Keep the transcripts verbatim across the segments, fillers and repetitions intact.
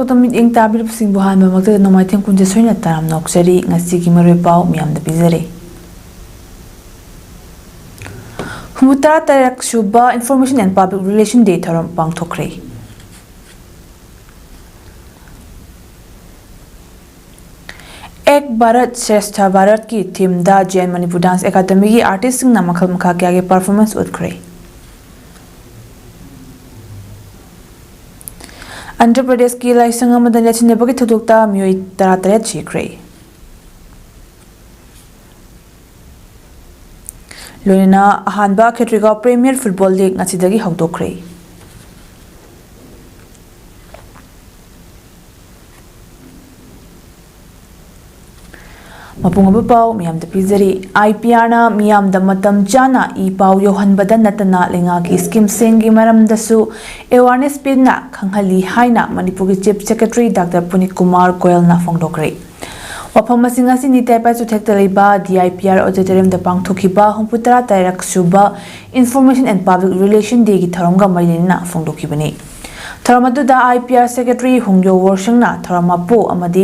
ꯃꯤꯠꯌꯦꯡ ꯇꯥꯕꯤꯔꯤꯕꯁꯤꯡꯕꯨ ꯑꯍꯥꯟꯕꯃꯛꯇꯗ ꯅꯣꯡꯃꯥꯏꯊꯦꯝ ꯀꯨꯟꯖꯦ ꯁꯣꯏꯅ ꯇꯔꯥꯝꯅ ꯑꯣꯛꯆꯔꯤ꯫ ꯉꯁꯤꯒꯤ ꯃꯔꯨꯑꯣꯏ ꯄꯥꯎ ꯃꯌꯥꯝꯗ ꯄꯤꯖꯔꯤ꯫ ꯍꯨꯝꯐꯨꯇꯔꯥ ꯇꯔꯦꯠ ꯁꯨꯕ Information and Public Relation Day ꯊꯧꯔꯝ ꯄꯥꯡꯊꯣꯛꯈ꯭ꯔꯦ꯫ ꯑꯦꯛ ꯚꯥꯔꯠ ꯁ꯭ꯔꯦꯁꯊ ꯚꯥꯔꯠꯀꯤ ꯊꯤꯝꯗ ꯖꯦꯟ ꯃꯅꯤꯄꯨꯔ ꯗꯥꯟꯁ ꯑꯦꯀꯥꯗꯃꯤꯒꯤ ꯑꯥꯔꯇꯤꯁꯁꯤꯡꯅ ꯃꯈꯜ ꯃꯈꯥ ꯀꯌꯥꯒꯤ ꯄꯔꯐꯣꯔꯃꯦꯟꯁ ꯎꯠꯈ꯭ꯔꯦ꯫ ꯑꯟꯙ꯭ꯔ ꯄ꯭ꯔꯗꯦꯁꯀꯤ ꯂꯥꯏꯁꯪ ꯑꯃꯗ ꯂꯦꯟꯁꯤꯟꯅꯕꯒꯤ ꯊꯧꯗꯣꯛꯇ ꯃꯤꯑꯣꯏ ꯇꯔꯥꯇꯔꯦꯠ ꯁꯤꯈ꯭ꯔꯦ꯫ ꯂꯣꯏꯅꯅ ꯑꯍꯥꯟꯕ ꯈꯦꯇ꯭ꯔꯤꯒꯥꯎ ꯄ꯭ꯔꯤꯃꯤꯌꯔ ꯐꯨꯠꯕꯣꯜ ꯂꯤꯒ ꯉꯁꯤꯗꯒꯤ ꯍꯧꯗꯣꯛꯈ꯭ꯔꯦ꯫ ꯃꯄꯨꯡ ꯑꯣꯏꯕ ꯄꯥꯎ ꯃꯌꯥꯝꯗ ꯄꯤꯖꯔꯤ꯫ ꯑꯥꯏ ꯄꯤ ꯑꯥꯔꯅ ꯃꯤꯌꯥꯝꯗ ꯃꯇꯝ ꯆꯥꯅ ꯏ ꯄꯥꯎ ꯌꯧꯍꯟꯕꯗ ꯅꯠꯇꯅ ꯂꯩꯉꯥꯛꯀꯤ ꯁ꯭ꯀꯤꯝꯁꯤꯡꯒꯤ ꯃꯔꯝꯗꯁꯨ ꯑꯦꯋꯥꯔꯅꯦꯁ ꯄꯤꯗꯨꯅ ꯈꯪꯍꯜꯂꯤ ꯍꯥꯏꯅ ꯃꯅꯤꯄꯨꯔꯒꯤ ꯆꯤꯐ ꯁꯦꯀ꯭ꯔꯦꯇꯔꯤ ꯗꯥꯛꯇꯔ ꯄꯨꯅꯤꯠ ꯀꯨꯃꯥꯔ ꯒꯣꯌꯜꯅ ꯐꯣꯡꯗꯣꯛꯈ꯭ꯔꯦ꯫ ꯋꯥꯐꯝ ꯑꯁꯤꯡ ꯑꯁꯤ ꯅꯤꯇꯥꯏ ꯄꯥꯏꯆꯨꯊꯦꯛꯇ ꯂꯩꯕ ꯗꯤ ꯑꯥꯏ ꯄꯤ ꯑꯥꯔ ꯑꯣꯗꯤꯇꯣꯔꯤꯌꯝꯗ ꯄꯥꯡꯊꯣꯛꯈꯤꯕ ꯍꯨꯝꯐꯨꯇꯔꯥ ꯇꯔꯦꯠ ꯁꯨꯕ Information and Public Relation Dayꯒꯤ ꯊꯧꯔꯝꯒ ꯃꯔꯤ ꯂꯩꯅꯅ ꯐꯣꯡꯗꯣꯛꯈꯤꯕꯅꯤ꯫ ꯊꯧꯔꯝ ꯑꯗꯨꯗ ꯑꯥꯏ ꯄꯤ ꯑꯥꯔ ꯁꯦꯀ꯭ꯔꯦꯇꯔꯤ ꯍꯨꯡꯌꯣ ꯋꯣꯔꯁꯪꯅ ꯊꯧꯔꯝ ꯃꯄꯨ ꯑꯃꯗꯤ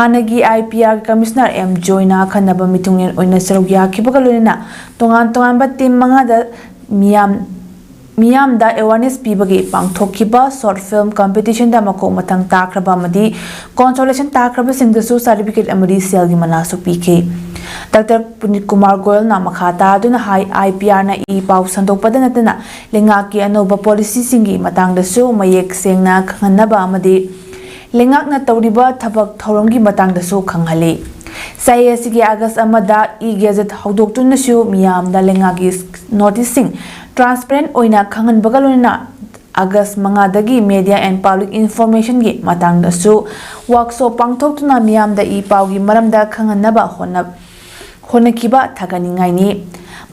ꯍꯥꯟꯅꯒꯤ ꯑꯥꯏ ꯄꯤ ꯑꯥꯔꯒꯤ ꯀꯃꯤꯁꯅꯔ ꯑꯦꯝ ꯖꯣꯏꯅ ꯑꯈꯟꯅꯕ ꯃꯤꯊꯨꯡꯂꯦꯟ ꯑꯣꯏꯅ ꯁꯔꯨꯛ ꯌꯥꯈꯤꯕꯒ ꯂꯣꯏꯅꯅ ꯇꯣꯉꯥꯟ ꯇꯣꯉꯥꯟꯕ ꯇꯤꯝ ꯃꯉꯥꯗ ꯃꯤꯌꯥꯝ, ꯃꯤꯌꯥꯝꯗ ꯑꯦꯋꯥꯔꯅꯦꯁ ꯄꯤꯕꯒꯤ ꯄꯥꯡꯊꯣꯛꯈꯤꯕ ꯁꯣꯔꯠ ꯐꯤꯜꯝ ꯀꯝꯄꯤꯇꯤꯁꯟꯗ ꯃꯀꯣꯛ ꯃꯊꯪ ꯇꯥꯈ꯭ꯔꯕ ꯑꯃꯗꯤ ꯀꯣꯟꯁꯣꯂꯦꯁꯟ ꯇꯥꯈ꯭ꯔꯕꯁꯤꯡꯗꯁꯨ ꯁꯥꯔꯇꯤꯐꯤꯀꯦꯠ ꯑꯃꯗꯤ ꯁꯦꯜꯒꯤ ꯃꯅꯥꯁꯨ ꯄꯤꯈꯤ꯫ ꯗꯥꯛꯇꯔ ꯄꯨꯅꯤꯠ ꯀꯨꯃꯥꯔ ꯒꯣꯌꯜꯅ ꯃꯈꯥ ꯇꯥꯗꯨꯅ ꯍꯥꯏ, ꯑꯥꯏ ꯄꯤ ꯑꯥꯔꯅ ꯏ ꯄꯥꯎ ꯁꯟꯗꯣꯛꯄꯗ ꯅꯠꯇꯅ ꯂꯩꯉꯥꯛꯀꯤ ꯑꯅꯧꯕ ꯄꯣꯂꯤꯁꯤꯁꯤꯡꯒꯤ ꯃꯇꯥꯡꯗꯁꯨ ꯃꯌꯦꯛ ꯁꯦꯡꯅ ꯈꯪꯍꯟꯅꯕ ꯑꯃꯗꯤ ꯂꯩꯉꯥꯛꯅ ꯇꯧꯔꯤꯕ ꯊꯕꯛ ꯊꯧꯔꯝꯒꯤ ꯃꯇꯥꯡꯗꯁꯨ ꯈꯪꯍꯜꯂꯤ꯫ ꯆꯍꯤ ꯑꯁꯤꯒꯤ ꯑꯥꯒꯁ ꯑꯃꯗ ꯏ ꯒꯦꯖꯦꯠ ꯍꯧꯗꯣꯛꯇꯨꯅꯁꯨ ꯃꯤꯌꯥꯝꯗ ꯂꯩꯉꯥꯛꯀꯤ ꯅꯣꯇꯤꯁꯁꯤꯡ ꯇ꯭ꯔꯥꯟꯁꯄꯦꯔꯦꯟ ꯑꯣꯏꯅ ꯈꯪꯍꯟꯕꯒ ꯂꯣꯏꯅꯅ ꯑꯥꯒꯁ ꯃꯉꯥꯗꯒꯤ Media and Public Informationꯒꯤ ꯃꯇꯥꯡꯗꯁꯨ ꯋꯥꯛꯁꯣꯞ ꯄꯥꯡꯊꯣꯛꯇꯨꯅ ꯃꯤꯌꯥꯝꯗ ꯏ ꯄꯥꯎꯒꯤ ꯃꯔꯝꯗ ꯈꯪꯍꯟꯅꯕ ꯍꯣꯠꯅ-, ꯍꯣꯠꯅꯈꯤꯕ ꯊꯥꯒꯠꯅꯤꯡꯉꯥꯏꯅꯤ꯫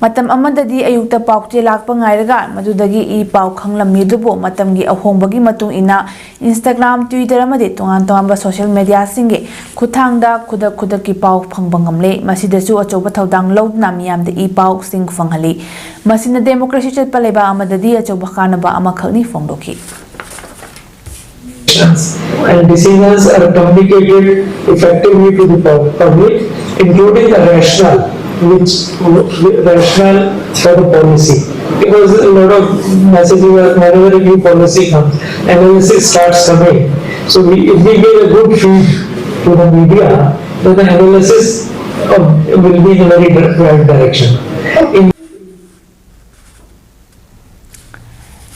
ꯃꯇꯝ ꯑꯃꯗꯗꯤ ꯑꯌꯨꯛꯇ ꯄꯥꯎ ꯆꯦ ꯂꯥꯛꯄ ꯉꯥꯏꯔꯒ ꯃꯗꯨꯗꯒꯤ ꯏ ꯄꯥꯎ ꯈꯪꯂꯝꯃꯤ, ꯑꯗꯨꯕꯨ ꯃꯇꯝꯒꯤ ꯑꯍꯣꯡꯕꯒꯤ ꯃꯇꯨꯡ ꯏꯟꯅ Instagram, Twitter ꯑꯃꯗꯤ ꯇꯣꯉꯥꯟ ꯇꯣꯉꯥꯟꯕ social mediaꯁꯤꯡꯒꯤ ꯈꯨꯠꯊꯥꯡꯗ ꯈꯨꯗꯛ ꯈꯨꯗꯛꯀꯤ ꯄꯥꯎ ꯐꯪꯕ ꯉꯝꯂꯦ꯫ ꯃꯁꯤꯗꯁꯨ ꯑꯆꯧꯕ ꯊꯧꯗꯥꯡ ꯂꯧꯗꯨꯅ ꯃꯤꯌꯥꯝꯗ ꯏ ꯄꯥꯎꯁꯤꯡ ꯐꯪꯍꯜꯂꯤ꯫ ꯃꯁꯤꯅ democracy ꯆꯠꯄ ꯂꯩꯕꯥꯛ ꯑꯃꯗꯗꯤ ꯑꯆꯧꯕ ꯀꯥꯟꯅꯕ ꯑꯃꯈꯛꯅꯤ ꯐꯣꯡꯗꯣꯛꯈꯤ꯫ And decisions are communicated effectively to the pub- public, including the rationale, which rationale for the policy. Because a lot of messages are, whenever a new policy comes, analysis starts coming. So we, if we give a good feed to the media, then the analysis uh, will be in a very right direction. In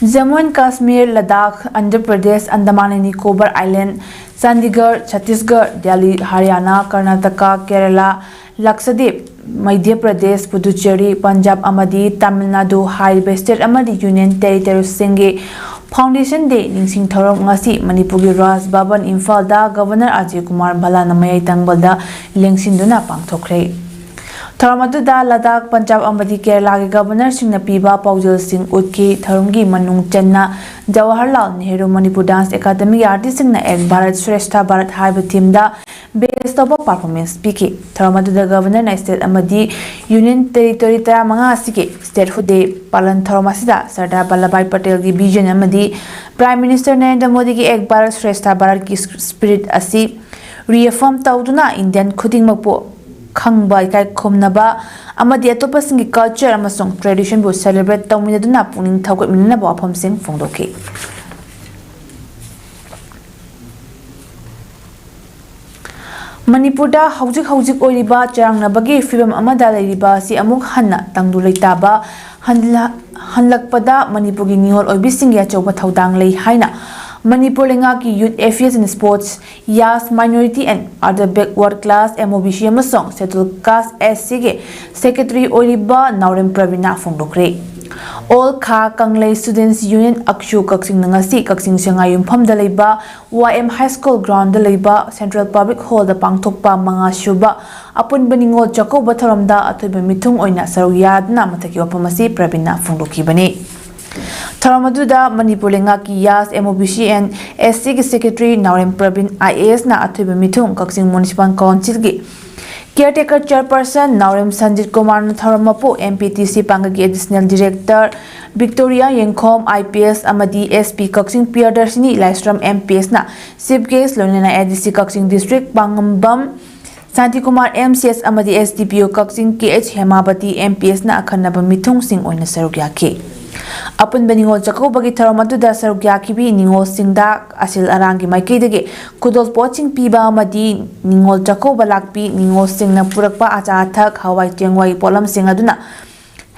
Jammu and Kashmir, Ladakh, Andhra Pradesh, Andaman and Nicobar Island, Chandigarh, Chhattisgarh, Delhi, Haryana, Karnataka, Kerala, Lakshadweep, Madhya Pradesh, Puducherry, Punjab ꯑꯃꯗꯤ ꯇꯥꯃꯤꯜ ꯅꯥꯗꯨ ꯍꯥꯏꯔꯤꯕ state ꯑꯃꯗꯤ union territoryꯁꯤꯡꯒꯤ Foundation Day ꯅꯤꯡꯁꯤꯡ ꯊꯧꯔꯝ ꯉꯁꯤ ꯃꯅꯤꯄꯨꯔꯒꯤ ꯔꯥꯖ ꯚꯕꯟ ꯏꯝꯐꯥꯜꯗ Governor Ajay Kumar Bhalana ꯃꯌꯥꯏ ꯇꯪꯕꯜꯗ ꯂꯦꯡꯁꯤꯟꯗꯨꯅ ꯄꯥꯡꯊꯣꯛꯈ꯭ꯔꯦ꯫ ꯊꯧꯔꯝ ꯑꯗꯨꯗ ꯂꯗꯥꯈ, ꯄꯟꯖꯥꯕ ꯑꯃꯗꯤ ꯀꯦꯔꯂꯥꯒꯤ Governorꯁꯤꯡꯅ ꯄꯤꯕ ꯄꯥꯎꯖꯦꯜꯁꯤꯡ ꯎꯠꯈꯤ꯫ ꯊꯧꯔꯝꯒꯤ ꯃꯅꯨꯡ ꯆꯟꯅ Jawaharlal Nehru Manipur Dance Academyꯒꯤ artistꯁꯤꯡꯅ Ek Bharat Shreshtha Bharat ꯍꯥꯏꯕ themeꯗ base ꯇꯧꯕ performance ꯄꯤꯈꯤ꯫ ꯊꯧꯔꯝ ꯑꯗꯨꯗ Governorꯅ state ꯑꯃꯗꯤ union territory ꯇꯔꯥꯃꯉꯥ ꯑꯁꯤꯒꯤ Statehood Day ꯄꯥꯂꯟ ꯊꯧꯔꯝ ꯑꯁꯤꯗ ꯁꯔꯗꯥꯔ ꯚꯜꯂꯚꯚꯥꯏ ꯄꯇꯦꯜꯒꯤ vision ꯑꯃꯗꯤ Prime Minister ꯅꯔꯦꯟꯗ꯭ꯔ ꯃꯣꯗꯤꯒꯤ Ek Bharat Shreshtha Bharatꯀꯤ spirit ꯑꯁꯤ reaffirm ꯇꯧꯗꯨꯅ Indian ꯈꯨꯗꯤꯡꯃꯛꯄꯨ ꯈꯪꯕ, ꯏꯀꯥꯏ ꯈꯨꯝꯅꯕ ꯑꯃꯗꯤ ꯑꯇꯣꯞꯄꯁꯤꯡꯒꯤ culture ꯑꯃꯁꯨꯡ traditionꯕꯨ celebrate ꯇꯧꯃꯤꯟꯅꯗꯨꯅ ꯄꯨꯛꯅꯤꯡ ꯊꯧꯒꯠꯃꯤꯟꯅꯅꯕ ꯋꯥꯐꯝꯁꯤꯡ ꯐꯣꯡꯗꯣꯛꯈꯤ꯫ ꯃꯅꯤꯄꯨꯔꯗ ꯍꯧꯖꯤꯛ ꯍꯧꯖꯤꯛ ꯑꯣꯏꯔꯤꯕ ꯆꯔꯥꯡꯅꯕꯒꯤ ꯐꯤꯚꯝ ꯑꯃꯗ ꯂꯩꯔꯤꯕ ꯑꯁꯤ ꯑꯃꯨꯛ ꯍꯟꯅ ꯇꯪꯗꯨ ꯂꯩꯇꯥꯕ ꯍꯟꯂ-, ꯍꯟꯂꯛꯄꯗ ꯃꯅꯤꯄꯨꯔꯒꯤ ꯃꯤꯉꯣꯜ ꯑꯣꯏꯕꯤꯁꯤꯡꯒꯤ ꯑꯆꯧꯕ ꯊꯧꯗꯥꯡ ꯂꯩ ꯍꯥꯏꯅ ꯃꯅꯤꯄꯨꯔ ꯂꯩꯉꯥꯛꯀꯤ Youth Affairs and Sports, Yas Minority and Other Backward Class, MOBC, ꯑꯃꯁꯨꯡ Scheduled Caste, SCꯒꯤ Secretary ꯑꯣꯏꯔꯤꯕ ꯅꯥꯎꯔꯦꯝ ꯄ꯭ꯔꯕꯤꯟꯅ ꯐꯣꯡꯗꯣꯛꯈ꯭ꯔꯦ꯫ All Kha Kanglei Students Union, ꯑꯛꯁꯨ, ꯀꯛꯆꯤꯡꯅ ꯉꯁꯤ ꯀꯛꯆꯤꯡ ꯁꯉꯥꯏ ꯌꯨꯝꯐꯝꯗ ꯂꯩꯕ ꯋꯥꯏ ꯑꯦꯝ High School groundꯗ ꯂꯩꯕ Central Public Hallꯗ ꯄꯥꯡꯊꯣꯛꯄ ꯃꯉꯥ ꯁꯨꯕ ꯑꯄꯨꯟꯕ ꯅꯤꯉꯣꯜ ꯆꯥꯛꯀꯧꯕ ꯊꯧꯔꯝꯗ ꯑꯊꯣꯏꯕ ꯃꯤꯊꯨꯡ ꯑꯣꯏꯅ ꯁꯔꯨꯛ ꯌꯥꯗꯨꯅ ꯃꯊꯛꯀꯤ ꯋꯥꯐꯝ ꯑꯁꯤ ꯄ꯭ꯔꯕꯤꯟꯅ ꯐꯣꯡꯗꯣꯛꯈꯤꯕꯅꯤ꯫ ꯊꯧꯔꯝ ꯑꯗꯨꯗ ꯃꯅꯤꯄꯨꯔ ꯂꯩꯉꯥꯛꯀꯤ Yas, MOBC and SCꯒꯤ Secretary ꯅꯥꯎꯔꯦꯝ ꯄ꯭ꯔꯕꯤꯟ, IASꯅ ꯑꯊꯣꯏꯕ ꯃꯤꯊꯨꯡ, ꯀꯛꯆꯤꯡ Municipal Councilꯒꯤ Caretaker Chairperson ꯅꯥꯎꯔꯦꯝ ꯁꯟꯖꯤꯠ ꯀꯨꯃꯥꯔꯅ ꯊꯧꯔꯝ ꯃꯄꯨ, M P T C ꯄꯥꯡꯒꯜꯒꯤ Additional Director Victoria ꯌꯦꯡꯈꯣꯝ, I P S ꯑꯃꯗꯤ S P ꯀꯛꯆꯤꯡ ꯄ꯭ꯔꯤꯌꯗꯔꯁꯤꯅꯤ ꯂꯥꯏꯁ꯭ꯔꯝ M P S ꯅ Chief Guest, ꯂꯣꯏꯅꯅ A D C Kakching District ꯄꯥꯉꯝꯕꯝ Shantikumar M C S ꯑꯃꯗꯤ S D P O ꯀꯛꯆꯤꯡ K H ꯍꯦꯃꯥꯕꯇꯤ M P S ꯅ ꯑꯈꯟꯅꯕ ꯃꯤꯊꯨꯡꯁꯤꯡ ꯑꯣꯏꯅ ꯁꯔꯨꯛ ꯌꯥꯈꯤ꯫ ꯑꯄꯨꯟꯕ ꯅꯤꯉꯣꯜ ꯆꯥꯛꯀꯧꯕꯒꯤ ꯊꯧꯔꯝ ꯑꯗꯨꯗ ꯁꯔꯨꯛ ꯌꯥꯈꯤꯕꯤ ꯅꯤꯉꯣꯜꯁꯤꯡꯗ ꯑꯁꯤꯜ ꯑꯔꯥꯡꯒꯤ ꯃꯥꯏꯀꯩꯗꯒꯤ ꯈꯨꯗꯣꯜ ꯄꯣꯠꯁꯤꯡ ꯄꯤꯕ ꯑꯃꯗꯤ ꯅꯤꯉꯣꯜ ꯆꯥꯛꯀꯧꯕ ꯂꯥꯛꯄꯤ ꯅꯤꯉꯣꯜꯁꯤꯡꯅ ꯄꯨꯔꯛꯄ ꯑꯆꯥ ꯑꯊꯛ, ꯍꯋꯥꯏ ꯆꯦꯡꯋꯥꯏ ꯄꯣꯠꯂꯝꯁꯤꯡ ꯑꯗꯨꯅ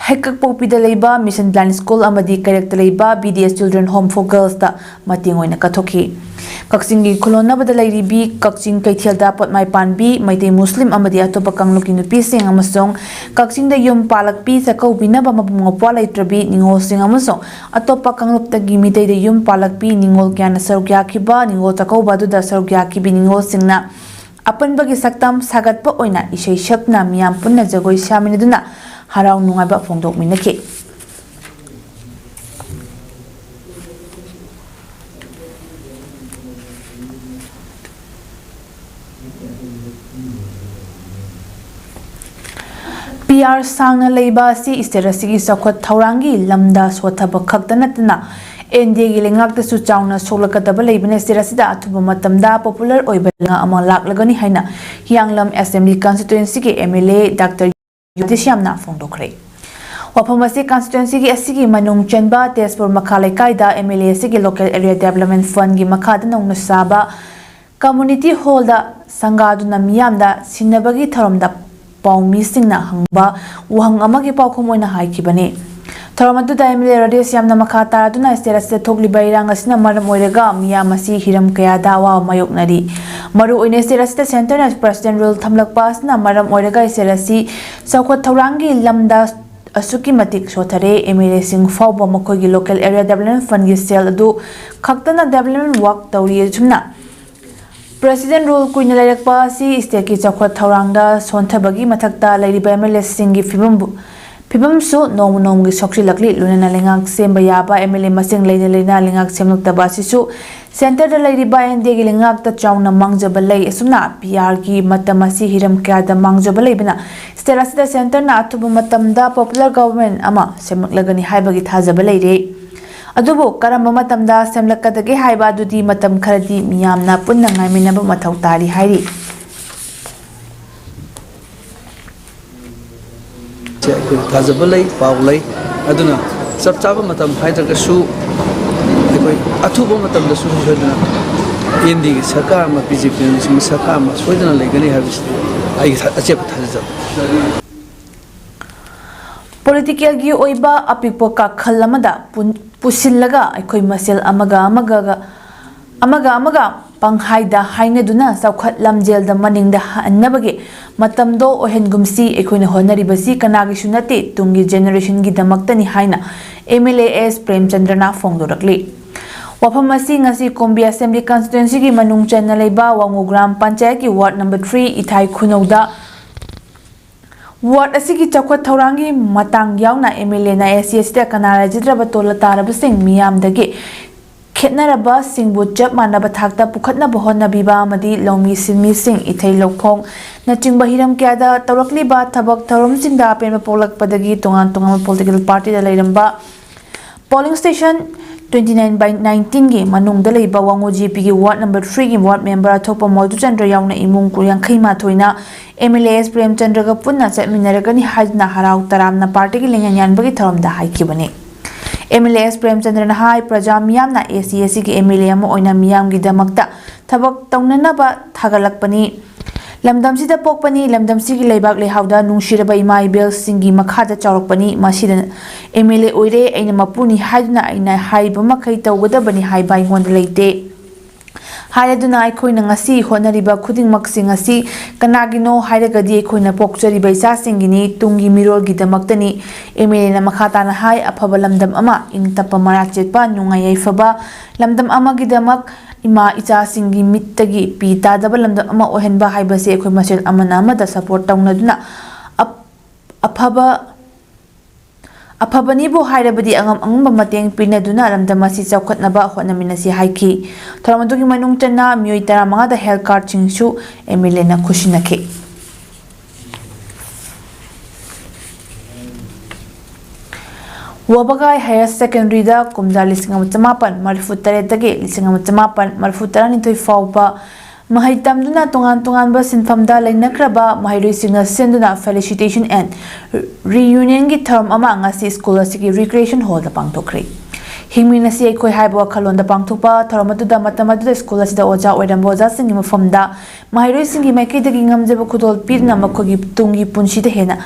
ꯍꯩꯀꯛꯄꯣꯛꯄꯤꯗ ꯂꯩꯕ Mission Blind School ꯑꯃꯗꯤ ꯀꯩꯔꯛꯇ ꯂꯩꯕ B D S Children Home for Girls ꯇ ꯃꯇꯦꯡ ꯑꯣꯏꯅ ꯀꯠꯊꯣꯛꯈꯤ꯫ ꯀꯛꯆꯤꯡꯒꯤ ꯈꯨꯂꯣꯟꯅꯕꯗ ꯂꯩꯔꯤꯕꯤ ꯀꯛꯆꯤꯡ ꯀꯩꯊꯦꯜꯗ ꯄꯣꯠꯃꯥꯏ ꯄꯥꯟꯕꯤ ꯃꯩꯇꯩ, ꯃꯨꯁꯂꯤꯝ ꯑꯃꯗꯤ ꯑꯇꯣꯞꯄ ꯀꯥꯡꯂꯨꯞꯀꯤ ꯅꯨꯄꯤꯁꯤꯡ ꯑꯃꯁꯨꯡ ꯀꯛꯆꯤꯡꯗ ꯌꯨꯝ ꯄꯥꯜꯂꯛꯄꯤ ꯆꯥꯛꯀꯧꯕꯤꯅꯕ ꯃꯕꯨꯡ ꯃꯧꯄ꯭ꯋꯥ ꯂꯩꯇ꯭ꯔꯕꯤ ꯅꯤꯉꯣꯜꯁꯤꯡ ꯑꯃꯁꯨꯡ ꯑꯇꯣꯞꯄ ꯀꯥꯡꯂꯨꯞꯇꯒꯤ ꯃꯤꯇꯩꯗ ꯌꯨꯝ ꯄꯥꯜꯂꯛꯄꯤ ꯅꯤꯉꯣꯜ ꯀꯌꯥꯅ ꯁꯔꯨꯛ ꯌꯥꯈꯤꯕ ꯅꯤꯉꯣꯜ ꯆꯥꯛꯀꯧꯕ ꯑꯗꯨꯗ ꯁꯔꯨꯛ ꯌꯥꯈꯤꯕꯤ ꯅꯤꯉꯣꯜꯁꯤꯡꯅ ꯑꯄꯨꯟꯕꯒꯤ ꯁꯛꯇꯝ ꯁꯥꯒꯠꯄ ꯑꯣꯏꯅ ꯏꯁꯩ ꯁꯛꯅ ꯃꯤꯌꯥꯝ ꯄꯨꯟꯅ ꯖꯒꯣꯏ ꯁꯥꯃꯤꯟꯅꯗꯨꯅ ꯍꯔꯥꯎ ꯅꯨꯡꯉꯥꯏꯕ ꯐꯣꯡꯗꯣꯛꯃꯤꯟꯅꯈꯤ꯫ ꯄꯤ ꯑꯥꯔ ꯁꯥꯡꯅ ꯂꯩꯕ ꯑꯁꯤ ꯏꯁꯇꯦꯠ ꯑꯁꯤꯒꯤ ꯆꯥꯎꯈꯠ ꯊꯧꯔꯥꯡꯒꯤ ꯂꯝꯗ ꯁꯣꯠꯊꯕ ꯈꯛꯇ ꯅꯠꯇꯅ ꯑꯦꯟ ꯗꯤ ꯑꯦꯒꯤ ꯂꯩꯉꯥꯛꯇꯁꯨ ꯆꯥꯎꯅ ꯁꯣꯛꯂꯛꯀꯗꯕ ꯂꯩꯕꯅ ꯏꯁꯇꯦꯠ ꯑꯁꯤꯗ ꯑꯊꯨꯕ ꯃꯇꯝꯗ ꯄꯣꯄꯨꯂꯔ ꯑꯣꯏꯕ ꯂꯩꯉꯥꯛ ꯑꯃ ꯂꯥꯛꯂꯒꯅꯤ ꯍꯥꯏꯅ ꯍꯤꯌꯥꯡꯂꯝ ꯑꯦꯁꯦꯝꯕ꯭ꯂꯤ ꯀꯟꯁꯇꯤꯇ꯭ꯋꯦꯟꯁꯤꯒꯤ M L A ꯗꯥꯛꯇꯔ ꯌꯨꯗꯤꯁ꯭ꯌꯥꯝꯅ ꯐꯣꯡꯗꯣꯛꯈ꯭ꯔꯦ꯫ ꯋꯥꯐꯝ ꯑꯁꯤ ꯀꯟꯁꯇꯤꯇ꯭ꯋꯦꯟꯁꯤꯒꯤ ꯑꯁꯤꯒꯤ ꯃꯅꯨꯡ ꯆꯟꯕ ꯇꯦꯖꯄꯨꯔ ꯃꯈꯥ ꯂꯩꯀꯥꯏꯗ M L A ꯑꯁꯤꯒꯤ Local Area Development Fund ꯒꯤ ꯃꯈꯥꯗ ꯅꯧꯅ ꯁꯥꯕ Community Hall ꯗ ꯁꯪꯒꯥꯗꯨꯅ ꯃꯤꯌꯥꯝꯗ ꯁꯤꯟꯅꯕꯒꯤ ꯊꯧꯔꯝꯗ ꯄꯥꯎꯃꯤꯁꯤꯡꯅ ꯍꯪꯕ ꯋꯥꯍꯪ ꯑꯃꯒꯤ ꯄꯥꯎꯈꯨꯝ ꯑꯣꯏꯅ ꯍꯥꯏꯈꯤꯕꯅꯤ꯫ ꯊꯧꯔꯝ ꯑꯗꯨꯗ M L A ꯔꯥꯙꯦꯁ꯭ꯌꯥꯝꯅ ꯃꯈꯥ ꯇꯥꯔꯗꯨꯅ ꯏꯁꯇꯦꯠ ꯑꯁꯤꯗ ꯊꯣꯛꯂꯤꯕ ꯏꯔꯥꯡ ꯑꯁꯤꯅ ꯃꯔꯝ ꯑꯣꯏꯔꯒ ꯃꯤꯌꯥꯝ ꯑꯁꯤ ꯍꯤꯔꯝ ꯀꯌꯥꯗ ꯑꯋꯥꯕ ꯃꯥꯌꯣꯛꯅꯔꯤ꯫ ꯃꯔꯨꯑꯣꯏꯅ ꯏꯁꯇꯦꯠ ꯑꯁꯤꯗ ꯁꯦꯟꯇꯔꯅ President Rule ꯊꯝꯂꯛꯄ ꯑꯁꯤꯅ ꯃꯔꯝ ꯑꯣꯏꯔꯒ ꯏꯁꯇꯦꯠ ꯑꯁꯤ ꯆꯥꯎꯈꯠ ꯊꯧꯔꯥꯡꯒꯤ ꯂꯝꯗ ꯑꯁꯨꯛꯀꯤ ꯃꯇꯤꯛ ꯁꯣꯊꯔꯦ꯫ M L A ꯁꯤꯡ ꯐꯥꯎꯕ ꯃꯈꯣꯏꯒꯤ Local Area Development Fund ꯒꯤ ꯁꯦꯜ ꯑꯗꯨ ꯈꯛꯇꯅ development work ꯇꯧꯔꯤ꯫ ꯑꯁꯨꯝꯅ President Rule ꯀꯨꯏꯅ ꯂꯩꯔꯛꯄ ꯑꯁꯤ ꯏꯁꯇꯦꯠꯀꯤ ꯆꯥꯎꯈꯠ ꯊꯧꯔꯥꯡꯗ ꯁꯣꯟꯊꯕꯒꯤ ꯃꯊꯛꯇ ꯂꯩꯔꯤꯕ M L A ꯁꯤꯡꯒꯤ ꯐꯤꯕꯝꯕꯨ, ꯐꯤꯕꯝꯁꯨ ꯅꯣꯡꯃ ꯅꯣꯡꯃꯒꯤ ꯁꯣꯛꯆꯤꯜꯂꯛꯂꯤ꯫ ꯂꯣꯏꯅꯅ ꯂꯩꯉꯥꯛ ꯁꯦꯝꯕ ꯌꯥꯕ M L A ꯃꯁꯤꯡ ꯂꯩꯅ ꯂꯩꯅ ꯂꯩꯉꯥꯛ ꯁꯦꯝꯂꯛꯇꯕ ꯑꯁꯤꯁꯨ ꯁꯦꯟꯇꯔꯗ ꯂꯩꯔꯤꯕ ꯑꯦꯟ ꯗꯤ ꯑꯦꯒꯤ ꯂꯩꯉꯥꯛꯇ ꯆꯥꯎꯅ ꯃꯥꯡꯖꯕ ꯂꯩ꯫ ꯑꯁꯨꯝꯅ ꯄꯤ ꯑꯥꯔꯒꯤ ꯃꯇꯝ ꯑꯁꯤ ꯍꯤꯔꯝ ꯀꯌꯥꯗ ꯃꯥꯡꯖꯕ ꯂꯩꯕꯅ ꯁ꯭ꯇꯦꯠ ꯑꯁꯤꯗ ꯁꯦꯟꯇꯔꯅ ꯑꯊꯨꯕ ꯃꯇꯝꯗ ꯄꯣꯄꯨꯂꯔ ꯒꯣꯚꯔꯟꯃꯦꯟꯠ ꯑꯃ ꯁꯦꯝꯂꯛꯂꯒꯅꯤ ꯍꯥꯏꯕꯒꯤ ꯊꯥꯖꯕ ꯂꯩꯔꯦ꯫ ꯑꯗꯨꯕꯨ ꯀꯔꯝꯕ ꯃꯇꯝꯗ ꯁꯦꯝꯂꯛꯀꯗꯒꯦ ꯍꯥꯏꯕ ꯑꯗꯨꯗꯤ ꯃꯇꯝ ꯈꯔꯗꯤ ꯃꯤꯌꯥꯝꯅ ꯄꯨꯟꯅ ꯉꯥꯏꯃꯤꯟꯅꯕ ꯃꯊꯧ ꯇꯥꯔꯤ ꯍꯥꯏꯔꯤ꯫ ꯑꯩꯈꯣꯏ ꯊꯥꯖꯕ ꯂꯩ, ꯄꯥꯎ ꯂꯩ꯫ ꯑꯗꯨꯅ ꯆꯞ ꯆꯥꯕ ꯃꯇꯝ ꯍꯥꯏꯗ꯭ꯔꯒꯁꯨ ꯑꯩꯈꯣꯏ ꯑꯊꯨꯕ ꯃꯇꯝꯗꯁꯨ ꯁꯣꯏꯗꯅ ꯑꯦꯟ ꯗꯤꯒꯤ ꯁꯔꯀꯥꯔ ꯑꯃ, ꯕꯤ ꯖꯦ ꯄꯤ ꯁꯔꯀꯥꯔ ꯑꯃ ꯁꯣꯏꯗꯅ ꯂꯩꯒꯅꯤ ꯍꯥꯏꯕꯁꯤꯗꯤ ꯑꯩꯒꯤ ꯊꯥ-, ꯑꯆꯦꯠꯄ ꯊꯥꯖꯖꯕ꯫ ꯄꯣꯂꯤꯇꯤꯀꯦꯜꯒꯤ ꯑꯣꯏꯕ ꯑꯄꯤꯛꯄ ꯀꯥꯈꯜ ꯑꯃꯗ ꯄꯨꯟ-, ꯄꯨꯁꯤꯜꯂꯒ ꯑꯩꯈꯣꯏ ꯃꯁꯦꯜ ꯑꯃꯒ ꯑꯃꯒ, ꯑꯃꯒ ꯑꯃꯒ ꯄꯪꯍꯥꯏꯗ ꯍꯥꯏꯅꯗꯨꯅ ꯆꯥꯎꯈꯠ ꯂꯝꯖꯦꯜꯗ ꯃꯅꯤꯡꯗ ꯍꯟꯅꯕꯒꯤ ꯃꯇꯝꯗꯣ ꯑꯣꯏꯍꯟꯒꯨꯝꯁꯤ꯫ ꯑꯩꯈꯣꯏꯅ ꯍꯣꯠꯅꯔꯤꯕꯁꯤ ꯀꯅꯥꯒꯤꯁꯨ ꯅꯠꯇꯦ, ꯇꯨꯡꯒꯤ ꯖꯦꯅꯦꯔꯦꯁꯟꯒꯤꯗꯃꯛꯇꯅꯤ ꯍꯥꯏꯅ ꯑꯦꯝ ꯑꯦꯜ ꯑꯦ ꯑꯦꯁ ꯄ꯭ꯔꯦꯝꯆꯟꯗ꯭ꯔꯅ ꯐꯣꯡꯗꯣꯔꯛꯂꯤ꯫ ꯋꯥꯐꯝ ꯑꯁꯤ ꯉꯁꯤ ꯀꯨꯝꯕꯤ ꯑꯁꯦꯝꯕ꯭ꯂꯤ ꯀꯟꯁꯇꯤꯇ꯭ꯋꯦꯟꯁꯤꯒꯤ ꯃꯅꯨꯡ ꯆꯟꯅ ꯂꯩꯕ ꯋꯥꯉꯨ ꯒ꯭ꯔꯥꯝ ꯄꯟꯆꯥꯌꯠꯀꯤ ꯋꯥꯔꯗ ꯅꯝꯕꯔ ꯊ꯭ꯔꯤ ꯏꯊꯥꯏ ꯈꯨꯅꯧꯗ ꯋꯥꯔꯗ ꯑꯁꯤꯒꯤ ꯆꯥꯎꯈꯠ ꯊꯧꯔꯥꯡꯒꯤ ꯃꯇꯥꯡ ꯌꯥꯎꯅ ꯑꯦꯝ ꯑꯦꯜ ꯑꯦꯅ ꯑꯦꯁ ꯁꯤ ꯑꯦꯁ ꯇꯤꯗ ꯀꯅꯥ ꯂꯩꯖꯗ꯭ꯔꯕ ꯇꯣꯜꯂ ꯇꯥꯔꯕꯁꯤꯡ ꯃꯤꯌꯥꯝꯗꯒꯤ ꯈꯦꯠꯅꯔꯕꯁꯤꯡꯕꯨ ꯆꯞ ꯃꯥꯟꯅꯕ ꯊꯥꯛꯇ ꯄꯨꯈꯠꯅꯕ ꯍꯣꯠꯅꯕꯤꯕ ꯑꯃꯗꯤ ꯂꯧꯃꯤ ꯁꯤꯟꯃꯤꯁꯤꯡ, ꯏꯊꯩ ꯂꯧꯈꯣꯡꯅꯆꯤꯡꯕ ꯍꯤꯔꯝ ꯀꯌꯥꯗ ꯇꯧꯔꯛꯂꯤꯕ ꯊꯕꯛ ꯊꯧꯔꯝꯁꯤꯡꯗ ꯑꯄꯦꯟꯕ ꯄꯣꯛꯂꯛꯄꯗꯒꯤ ꯇꯣꯉꯥꯟ ꯇꯣꯉꯥꯟꯕ ꯄꯣꯂꯤꯇꯤꯀꯦꯜ ꯄꯥꯔꯇꯤꯗ ꯂꯩꯔꯝꯕ polling station twenty nine by nineteen ꯒꯤ ꯃꯅꯨꯡꯗ ꯂꯩꯕ ꯋꯥꯉꯨ ꯖꯤ ꯄꯤꯒꯤ ꯋꯥꯔꯗ ꯅꯝꯕꯔ ꯊ꯭ꯔꯤꯒꯤ ꯋꯥꯔꯗ ꯃꯦꯝꯕꯔ ꯑꯊꯣꯛꯄ ꯃꯣꯗꯨꯆꯟꯗ꯭ꯔ ꯌꯥꯎꯅ ꯏꯃꯨꯡ ꯌꯥꯡꯈꯩ ꯃꯥꯊꯣꯏꯅ ꯑꯦꯝ ꯑꯦꯜ ꯑꯦ ꯑꯦꯁ ꯄ꯭ꯔꯦꯝꯆꯟꯗ꯭ꯔꯒ ꯄꯨꯟꯅ ꯆꯠꯃꯤꯟꯅꯔꯒꯅꯤ ꯍꯥꯏꯗꯨꯅ ꯍꯔꯥꯎ ꯇꯔꯥꯝꯅ ꯄꯥꯔꯇꯤꯒꯤ ꯂꯦꯡꯌꯥꯟ ꯌꯥꯟꯕꯒꯤ ꯊꯧꯔꯝꯗ ꯍꯥꯏꯈꯤꯕꯅꯤ꯫ ꯑꯦꯝ ꯑꯦꯜ ꯑꯦ ꯑꯦꯁ ꯄ꯭ꯔꯦꯝꯆꯟꯗ꯭ꯔꯅ ꯍꯥꯏ, ꯄ꯭ꯔꯖꯥ ꯃꯤꯌꯥꯝꯅ ꯑꯦ ꯁꯤ ꯑꯦꯁ ꯁꯤꯒꯤ ꯑꯦꯝ ꯑꯦꯜ ꯑꯦ ꯑꯃ ꯑꯣꯏꯅ ꯃꯤꯌꯥꯝꯒꯤꯗꯃꯛꯇ ꯊꯕꯛ ꯇꯧꯅꯅꯕ ꯊꯥꯒꯠꯂꯛꯄꯅꯤ꯫ ꯂꯝꯗꯝꯁꯤꯗ ꯄꯣꯛꯄꯅꯤ, ꯂꯝꯗꯝꯁꯤꯒꯤ ꯂꯩꯕꯥꯛ ꯂꯩꯍꯥꯎꯗ ꯅꯨꯡꯁꯤꯔꯕ ꯏꯃꯥ ꯏꯕꯦꯜꯁꯤꯡꯒꯤ ꯃꯈꯥꯗ ꯆꯥꯎꯔꯛꯄꯅꯤ꯫ ꯃꯁꯤꯗ ꯑꯦꯝ ꯑꯦꯜ ꯑꯦ ꯑꯣꯏꯔꯦ, ꯑꯩꯅ ꯃꯄꯨꯅꯤ ꯍꯥꯏꯗꯨꯅ ꯑꯩꯅ ꯍꯥꯏꯔꯤꯕ ꯃꯈꯩ ꯇꯧꯒꯗꯕꯅꯤ ꯍꯥꯏꯕ ꯑꯩꯉꯣꯟꯗ ꯂꯩꯇꯦ꯫ ꯍꯥꯏꯔꯗꯨꯅ ꯑꯩꯈꯣꯏꯅ ꯉꯁꯤ ꯍꯣꯠꯅꯔꯤꯕ ꯈꯨꯗꯤꯡꯃꯛꯁꯤꯡ ꯑꯁꯤ ꯀꯅꯥꯒꯤꯅꯣ ꯍꯥꯏꯔꯒꯗꯤ ꯑꯩꯈꯣꯏꯅ ꯄꯣꯛꯆꯔꯤꯕ ꯏꯆꯥꯁꯤꯡꯒꯤꯅꯤ, ꯇꯨꯡꯒꯤ ꯃꯤꯔꯣꯜꯒꯤꯗꯃꯛꯇꯅꯤ꯫ ꯑꯦꯝ ꯑꯦꯜ ꯑꯦꯅ ꯃꯈꯥ ꯇꯥꯅ ꯍꯥꯏ, ꯑꯐꯕ ꯂꯝꯗꯝ ꯑꯃ, ꯏꯪ ꯇꯞꯄ, ꯃꯔꯥ ꯆꯦꯠꯄ, ꯅꯨꯡꯉꯥꯏ ꯌꯥꯏꯐꯕ ꯂꯝꯗꯝ ꯑꯃꯒꯤꯗꯃꯛ ꯏꯃꯥ ꯏꯆꯥꯁꯤꯡꯒꯤ ꯃꯤꯠꯇꯒꯤ ꯄꯤ ꯇꯥꯗꯕ ꯂꯝꯗꯝ ꯑꯃ ꯑꯣꯏꯍꯟꯕ ꯍꯥꯏꯕꯁꯤ ꯑꯩꯈꯣꯏ ꯃꯁꯦꯜ ꯑꯃꯅ ꯑꯃꯗ ꯁꯄꯣꯔꯠ ꯇꯧꯅꯗꯨꯅ ꯑꯞ-, ꯑꯐꯕ, ꯑꯐꯕꯅꯤꯕꯨ ꯍꯥꯏꯔꯕꯗꯤ ꯑꯉꯝ ꯑꯉꯝꯕ ꯃꯇꯦꯡ ꯄꯤꯅꯗꯨꯅ ꯂꯝꯗꯝ ꯑꯁꯤ ꯆꯥꯎꯈꯠꯅꯕ ꯍꯣꯠꯅꯃꯤꯟꯅꯁꯤ ꯍꯥꯏꯈꯤ꯫ ꯊꯧꯔꯝ ꯑꯗꯨꯒꯤ ꯃꯅꯨꯡ ꯆꯟꯅ ꯃꯤꯑꯣꯏ ꯇꯔꯥꯃꯉꯥꯗ health cardꯁꯤꯡꯁꯨ MLAꯅ ꯈꯨꯠꯁꯤꯟꯅꯈꯤ꯫ ꯋꯥꯕꯒꯥꯏ Higher Secondaryꯗ ꯀꯨꯝꯖꯥ ꯂꯤꯁꯤꯡ ꯑꯃ ꯆꯃꯥꯄꯟ ꯃꯔꯤꯐꯨ ꯇꯔꯦꯠꯇꯒꯤ ꯂꯤꯁꯤꯡ ꯑꯃ ꯆꯃꯥꯄꯟ ꯃꯔꯤꯐꯨ ꯇꯔꯥꯅꯤꯊꯣꯏ ꯐꯥꯎꯕ ꯃꯍꯩ ꯇꯝꯗꯨꯅ ꯇꯣꯉꯥꯟ ꯇꯣꯉꯥꯟꯕ ꯁꯤꯟꯐꯝꯗ ꯂꯩꯅꯈ꯭ꯔꯕ ꯃꯍꯩꯔꯣꯏꯁꯤꯡꯅ ꯁꯤꯟꯗꯨꯅ Felicitation and Reunionꯒꯤ ꯊꯧꯔꯝ ꯑꯃ ꯉꯁꯤ ꯁ꯭ꯀꯨꯜ ꯑꯁꯤꯒꯤ Recreation Hallꯗ ꯄꯥꯡꯊꯣꯛꯈ꯭ꯔꯦ꯫ ꯍꯤꯡꯃꯤꯟꯅꯁꯤ ꯑꯩꯈꯣꯏ ꯍꯥꯏꯕ ꯋꯥꯈꯜꯂꯣꯟꯗ ꯄꯥꯡꯊꯣꯛꯄ ꯊꯧꯔꯝ ꯑꯗꯨꯗ ꯃꯇꯝ ꯑꯗꯨꯗ ꯁ꯭ꯀꯨꯜ ꯑꯁꯤꯗ ꯑꯣꯖꯥ ꯑꯣꯏꯔꯝꯕ ꯑꯣꯖꯥꯁꯤꯡꯒꯤ ꯃꯐꯝꯗ ꯃꯍꯩꯔꯣꯏꯁꯤꯡꯒꯤ ꯃꯥꯏꯀꯩꯗꯒꯤ ꯉꯝꯖꯕ ꯈꯨꯗꯣꯜ ꯄꯤꯗꯨꯅ ꯃꯈꯣꯏꯒꯤ ꯇꯨꯡꯒꯤ ꯄꯨꯟꯁꯤꯗ ꯍꯦꯟꯅ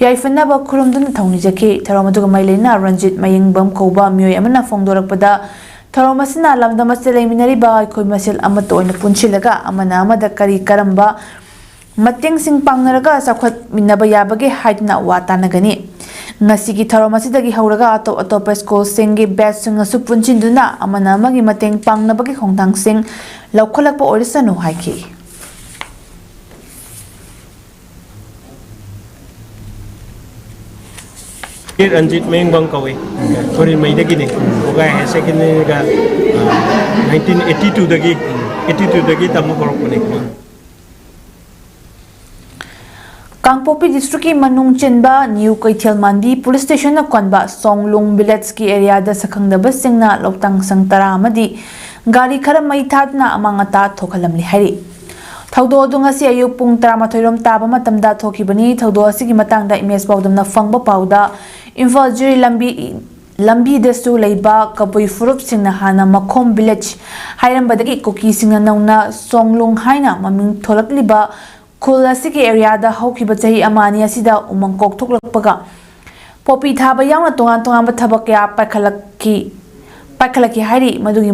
ꯌꯥꯏꯐꯅꯕ ꯈꯨꯔꯨꯝꯗꯨꯅ ꯊꯧꯅꯤꯖꯈꯤ꯫ ꯊꯧꯔꯝ ꯑꯗꯨꯒ ꯃꯔꯤ ꯂꯩꯅꯅ ꯔꯟꯖꯤꯠ ꯃꯌꯦꯡꯕꯝ ꯀꯧꯕ ꯃꯤꯑꯣꯏ ꯑꯃꯅ ꯐꯣꯡꯗꯣꯔꯛꯄꯗ, ꯊꯧꯔꯝ ꯑꯁꯤꯅ ꯂꯝꯗꯝ ꯑꯁꯤꯗ ꯂꯩꯃꯤꯟꯅꯔꯤꯕ ꯑꯩꯈꯣꯏ ꯃꯁꯦꯜ ꯑꯃꯠꯇ ꯑꯣꯏꯅ ꯄꯨꯟꯁꯤꯜꯂꯒ ꯑꯃꯅ ꯑꯃꯗ ꯀꯔꯤ ꯀꯔꯝꯕ ꯃꯇꯦꯡꯁꯤꯡ ꯄꯥꯡꯅꯔꯒ ꯆꯥꯎꯈꯠꯃꯤꯟꯅꯕ ꯌꯥꯕꯒꯦ ꯍꯥꯏꯗꯨꯅ ꯋꯥ ꯇꯥꯟꯅꯒꯅꯤ꯫ ꯉꯁꯤꯒꯤ ꯊꯧꯔꯝ ꯑꯁꯤꯗꯒꯤ ꯍꯧꯔꯒ ꯑꯇꯣꯞ ꯑꯇꯣꯞꯄ ꯁ꯭ꯀꯨꯜꯁꯤꯡꯒꯤ batchꯁꯤꯡꯅꯁꯨ ꯄꯨꯟꯁꯤꯟꯗꯨꯅ ꯑꯃꯅ ꯑꯃꯒꯤ ꯃꯇꯦꯡ ꯄꯥꯡꯅꯕꯒꯤ ꯈꯣꯡꯊꯥꯡꯁꯤꯡ ꯂꯧꯈꯠꯂꯛꯄ ꯑꯣꯏꯔꯁꯅꯨ ꯍꯥꯏꯈꯤ꯫ ꯑꯩ ꯔꯟꯖꯤꯠ ꯃꯌꯦꯡꯕꯝ ꯀꯧꯏ꯫ ꯁꯣꯔꯤꯟꯃꯩꯗꯒꯤꯅꯤ꯫ ꯋꯥꯕꯒꯥꯏ Higher Secondaryꯒ, ꯑ, nineteen eighty twoꯗꯒꯤ, eighty twoꯗꯒꯤ ꯇꯝꯕ ꯍꯧꯔꯛꯄꯅꯤ꯫ ꯀꯥꯡꯄꯣꯛꯄꯤ districtꯀꯤ ꯃꯅꯨꯡ ꯆꯟꯕ New ꯀꯩꯊꯦꯜ ꯃꯥꯟꯕꯤ police stationꯅ ꯀꯣꯟꯕ ꯁꯣꯡꯂꯨꯡ villageꯀꯤ areaꯗ ꯁꯛꯈꯪꯗꯕꯁꯤꯡꯅ ꯂꯧꯇꯥꯡ ꯁꯪ ꯇꯔꯥ ꯑꯃꯗꯤ ꯒꯥꯔꯤ ꯈꯔ ꯃꯩ ꯊꯥꯗꯨꯅ ꯑꯃꯥꯡ ꯑꯇꯥ ꯊꯣꯛꯍꯜꯂꯝꯂꯦ ꯍꯥꯏꯔꯤ꯫ ꯊꯧꯗꯣꯛ ꯑꯗꯨ ꯉꯁꯤ ꯑꯌꯨꯛ ꯄꯨꯡ ꯇꯔꯥꯃꯥꯊꯣꯏ ꯔꯣꯝ ꯇꯥꯕ ꯃꯇꯝꯗ ꯊꯣꯛꯈꯤꯕꯅꯤ꯫ ꯊꯧꯗꯣꯛ ꯑꯁꯤꯒꯤ ꯃꯇꯥꯡꯗ ꯏꯃꯦꯖ ꯄꯥꯎꯗꯝꯅ ꯐꯪꯕ ꯄꯥꯎꯗ, ꯏꯝꯐꯥꯜ ꯖꯤꯔꯤ ꯂꯝꯕꯤ, ꯂꯝꯕꯤꯗꯁꯨ ꯂꯩꯕ ꯀꯕꯨꯏ ꯐꯨꯔꯨꯞꯁꯤꯡꯅ ꯍꯥꯟꯅ ꯃꯈꯣꯝ village ꯍꯥꯏꯔꯝꯕꯗꯒꯤ ꯀꯨꯀꯤꯁꯤꯡꯅ ꯅꯧꯅ ꯁꯣꯡꯂꯨꯡ ꯍꯥꯏꯅ ꯃꯃꯤꯡ ꯊꯣꯂꯛꯂꯤꯕ ꯈꯨꯜ ꯑꯁꯤꯒꯤ areaꯗ ꯍꯧꯈꯤꯕ ꯆꯍꯤ ꯑꯃ ꯑꯅꯤ ꯑꯁꯤꯗ ꯎꯃꯪ ꯀꯣꯛꯊꯣꯛꯂꯛꯄꯒ ꯄꯣꯄꯤ ꯊꯥꯕ ꯌꯥꯎꯅ ꯇꯣꯉꯥꯟ ꯇꯣꯉꯥꯟꯕ ꯊꯕꯛ ꯀꯌꯥ ꯄꯥꯏꯈꯠꯂꯛꯈꯤ, ꯄꯥꯏꯈꯠꯂꯛꯈꯤ ꯍꯥꯏꯔꯤ꯫ ꯃꯗꯨꯒꯤ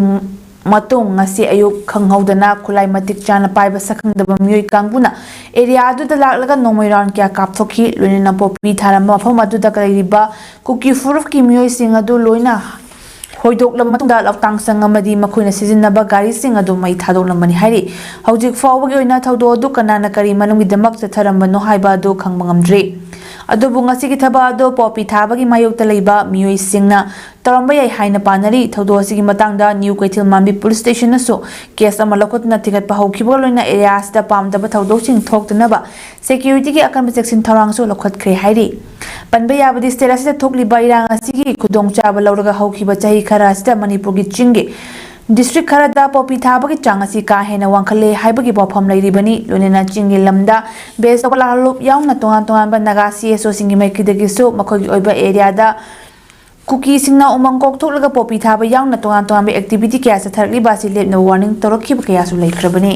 ꯃꯇꯨꯡ ꯉꯁꯤ ꯑꯌꯨꯛ ꯈꯪꯍꯧꯗꯅ ꯈꯨꯠꯂꯥꯏ ꯃꯇꯤꯛ ꯆꯥꯅ ꯄꯥꯏꯕ ꯁꯛꯈꯪꯗꯕ ꯃꯤꯑꯣꯏ ꯀꯥꯡꯕꯨꯅ areaꯗꯨꯗ ꯂꯥꯛꯂꯒ ꯅꯣꯡꯃꯩ round ꯀꯌꯥ ꯀꯥꯞꯊꯣꯛꯈꯤ꯫ ꯂꯣꯏꯅꯅ ꯄꯣꯄꯤ ꯊꯥꯔꯝꯕ ꯃꯐꯝ ꯑꯗꯨꯗ ꯂꯩꯔꯤꯕ ꯀꯨꯀꯤ ꯐꯨꯔꯨꯞꯀꯤ ꯃꯤꯑꯣꯏꯁꯤꯡ ꯑꯗꯨ ꯂꯣꯏꯅ ꯍꯣꯏꯗꯣꯛꯂꯕ ꯃꯇꯨꯡꯗ ꯂꯧꯇꯥꯡ ꯁꯪ ꯑꯃꯗꯤ ꯃꯈꯣꯏꯅ ꯁꯤꯖꯤꯟꯅꯕ ꯒꯥꯔꯤꯁꯤꯡ ꯑꯗꯨ ꯃꯩ ꯊꯥꯗꯣꯛꯂꯝꯕꯅꯤ ꯍꯥꯏꯔꯤ꯫ ꯍꯧꯖꯤꯛ ꯐꯥꯎꯕꯒꯤ ꯑꯣꯏꯅ ꯊꯧꯗꯣꯛ ꯑꯗꯨ ꯀꯅꯥꯅ ꯀꯔꯤ ꯃꯔꯝꯒꯤꯗꯃꯛ ꯆꯠꯊꯔꯝꯕꯅꯣ ꯍꯥꯏꯕ ꯑꯗꯨ ꯈꯪꯕ ꯉꯝꯗ꯭ꯔꯤ꯫ ꯑꯗꯨꯕꯨ ꯉꯁꯤꯒꯤ ꯊꯕꯛ ꯑꯗꯨ ꯄꯣꯄꯤ ꯊꯥꯕꯒꯤ ꯃꯥꯌꯣꯛꯇ ꯂꯩꯕ ꯃꯤꯑꯣꯏꯁꯤꯡꯅ ꯇꯧꯔꯝꯕ ꯌꯥꯏ ꯍꯥꯏꯅ ꯄꯥꯅꯔꯤ꯫ ꯊꯧꯗꯣꯛ ꯑꯁꯤꯒꯤ ꯃꯇꯥꯡꯗ ꯅ꯭ꯌꯨ ꯀꯩꯊꯦꯜ ꯃꯥꯟꯕꯤ ꯄꯨꯂꯤꯁ ꯁ꯭ꯇꯦꯁꯟꯅꯁꯨ ꯀꯦꯁ ꯑꯃ ꯂꯧꯈꯠꯇꯨꯅ ꯊꯤꯒꯠꯄ ꯍꯧꯈꯤꯕꯒ ꯂꯣꯏꯅꯅ ꯑꯦꯔꯤꯌꯥ ꯑꯁꯤꯗ ꯄꯥꯝꯗꯕ ꯊꯧꯗꯣꯛꯁꯤꯡ ꯊꯣꯛꯇꯅꯕ ꯁꯦꯀ꯭ꯌꯨꯔꯤꯇꯤꯒꯤ ꯑꯀꯟꯕ ꯆꯦꯛꯁꯤꯟ ꯊꯧꯔꯥꯡꯁꯨ ꯂꯧꯈꯠꯈ꯭ꯔꯦ ꯍꯥꯏꯔꯤ꯫ ꯄꯟꯕ ꯌꯥꯕꯗꯤ, ꯁ꯭ꯇꯦꯠ ꯑꯁꯤꯗ ꯊꯣꯛꯂꯤꯕ ꯏꯔꯥꯡ ꯑꯁꯤꯒꯤ ꯈꯨꯗꯣꯡꯆꯥꯕ ꯂꯧꯔꯒ ꯍꯧꯈꯤꯕ ꯆꯍꯤ ꯈꯔ ꯑꯁꯤꯗ ꯃꯅꯤꯄꯨꯔꯒꯤ ꯆꯤꯡꯒꯤ ꯗꯤꯁꯇ꯭ꯔꯤꯛ ꯈꯔꯗ ꯄꯣꯄꯤ ꯊꯥꯕꯒꯤ ꯆꯥꯡ ꯑꯁꯤ ꯀꯥ ꯍꯦꯟꯅ ꯋꯥꯡꯈꯠꯂꯦ ꯍꯥꯏꯕꯒꯤ ꯄꯥꯎꯐꯝ ꯂꯩꯔꯤꯕꯅꯤ꯫ ꯂꯣꯏꯅꯅ ꯆꯤꯡꯒꯤ ꯂꯝꯗ ꯕꯦꯁ ꯇꯧꯕ ꯂꯥꯂꯨꯞ ꯌꯥꯎꯅ ꯇꯣꯉꯥꯟ ꯇꯣꯉꯥꯟꯕ ꯅꯥꯒꯥ ꯁꯤ ꯑꯦꯁ ꯑꯣꯁꯤꯡꯒꯤ ꯃꯥꯏꯀꯩꯗꯒꯤꯁꯨ ꯃꯈꯣꯏꯒꯤ ꯑꯣꯏꯕ ꯑꯦꯔꯤꯌꯥꯗ ꯀꯨꯀꯤꯁꯤꯡꯅ ꯎꯃꯪ ꯀꯣꯛꯊꯣꯛꯂꯒ ꯄꯣꯄꯤ ꯊꯥꯕ ꯌꯥꯎꯅ ꯇꯣꯉꯥꯟ ꯇꯣꯉꯥꯟꯕ ꯑꯦꯛꯇꯤꯚꯤꯇꯤ ꯀꯌꯥ ꯆꯠꯊꯔꯛꯂꯤꯕ ꯑꯁꯤ ꯂꯦꯞꯅꯕ ꯋꯥꯔꯅꯤꯡ ꯇꯧꯔꯛꯈꯤꯕ ꯀꯌꯥꯁꯨ ꯂꯩꯈ꯭ꯔꯕꯅꯤ꯫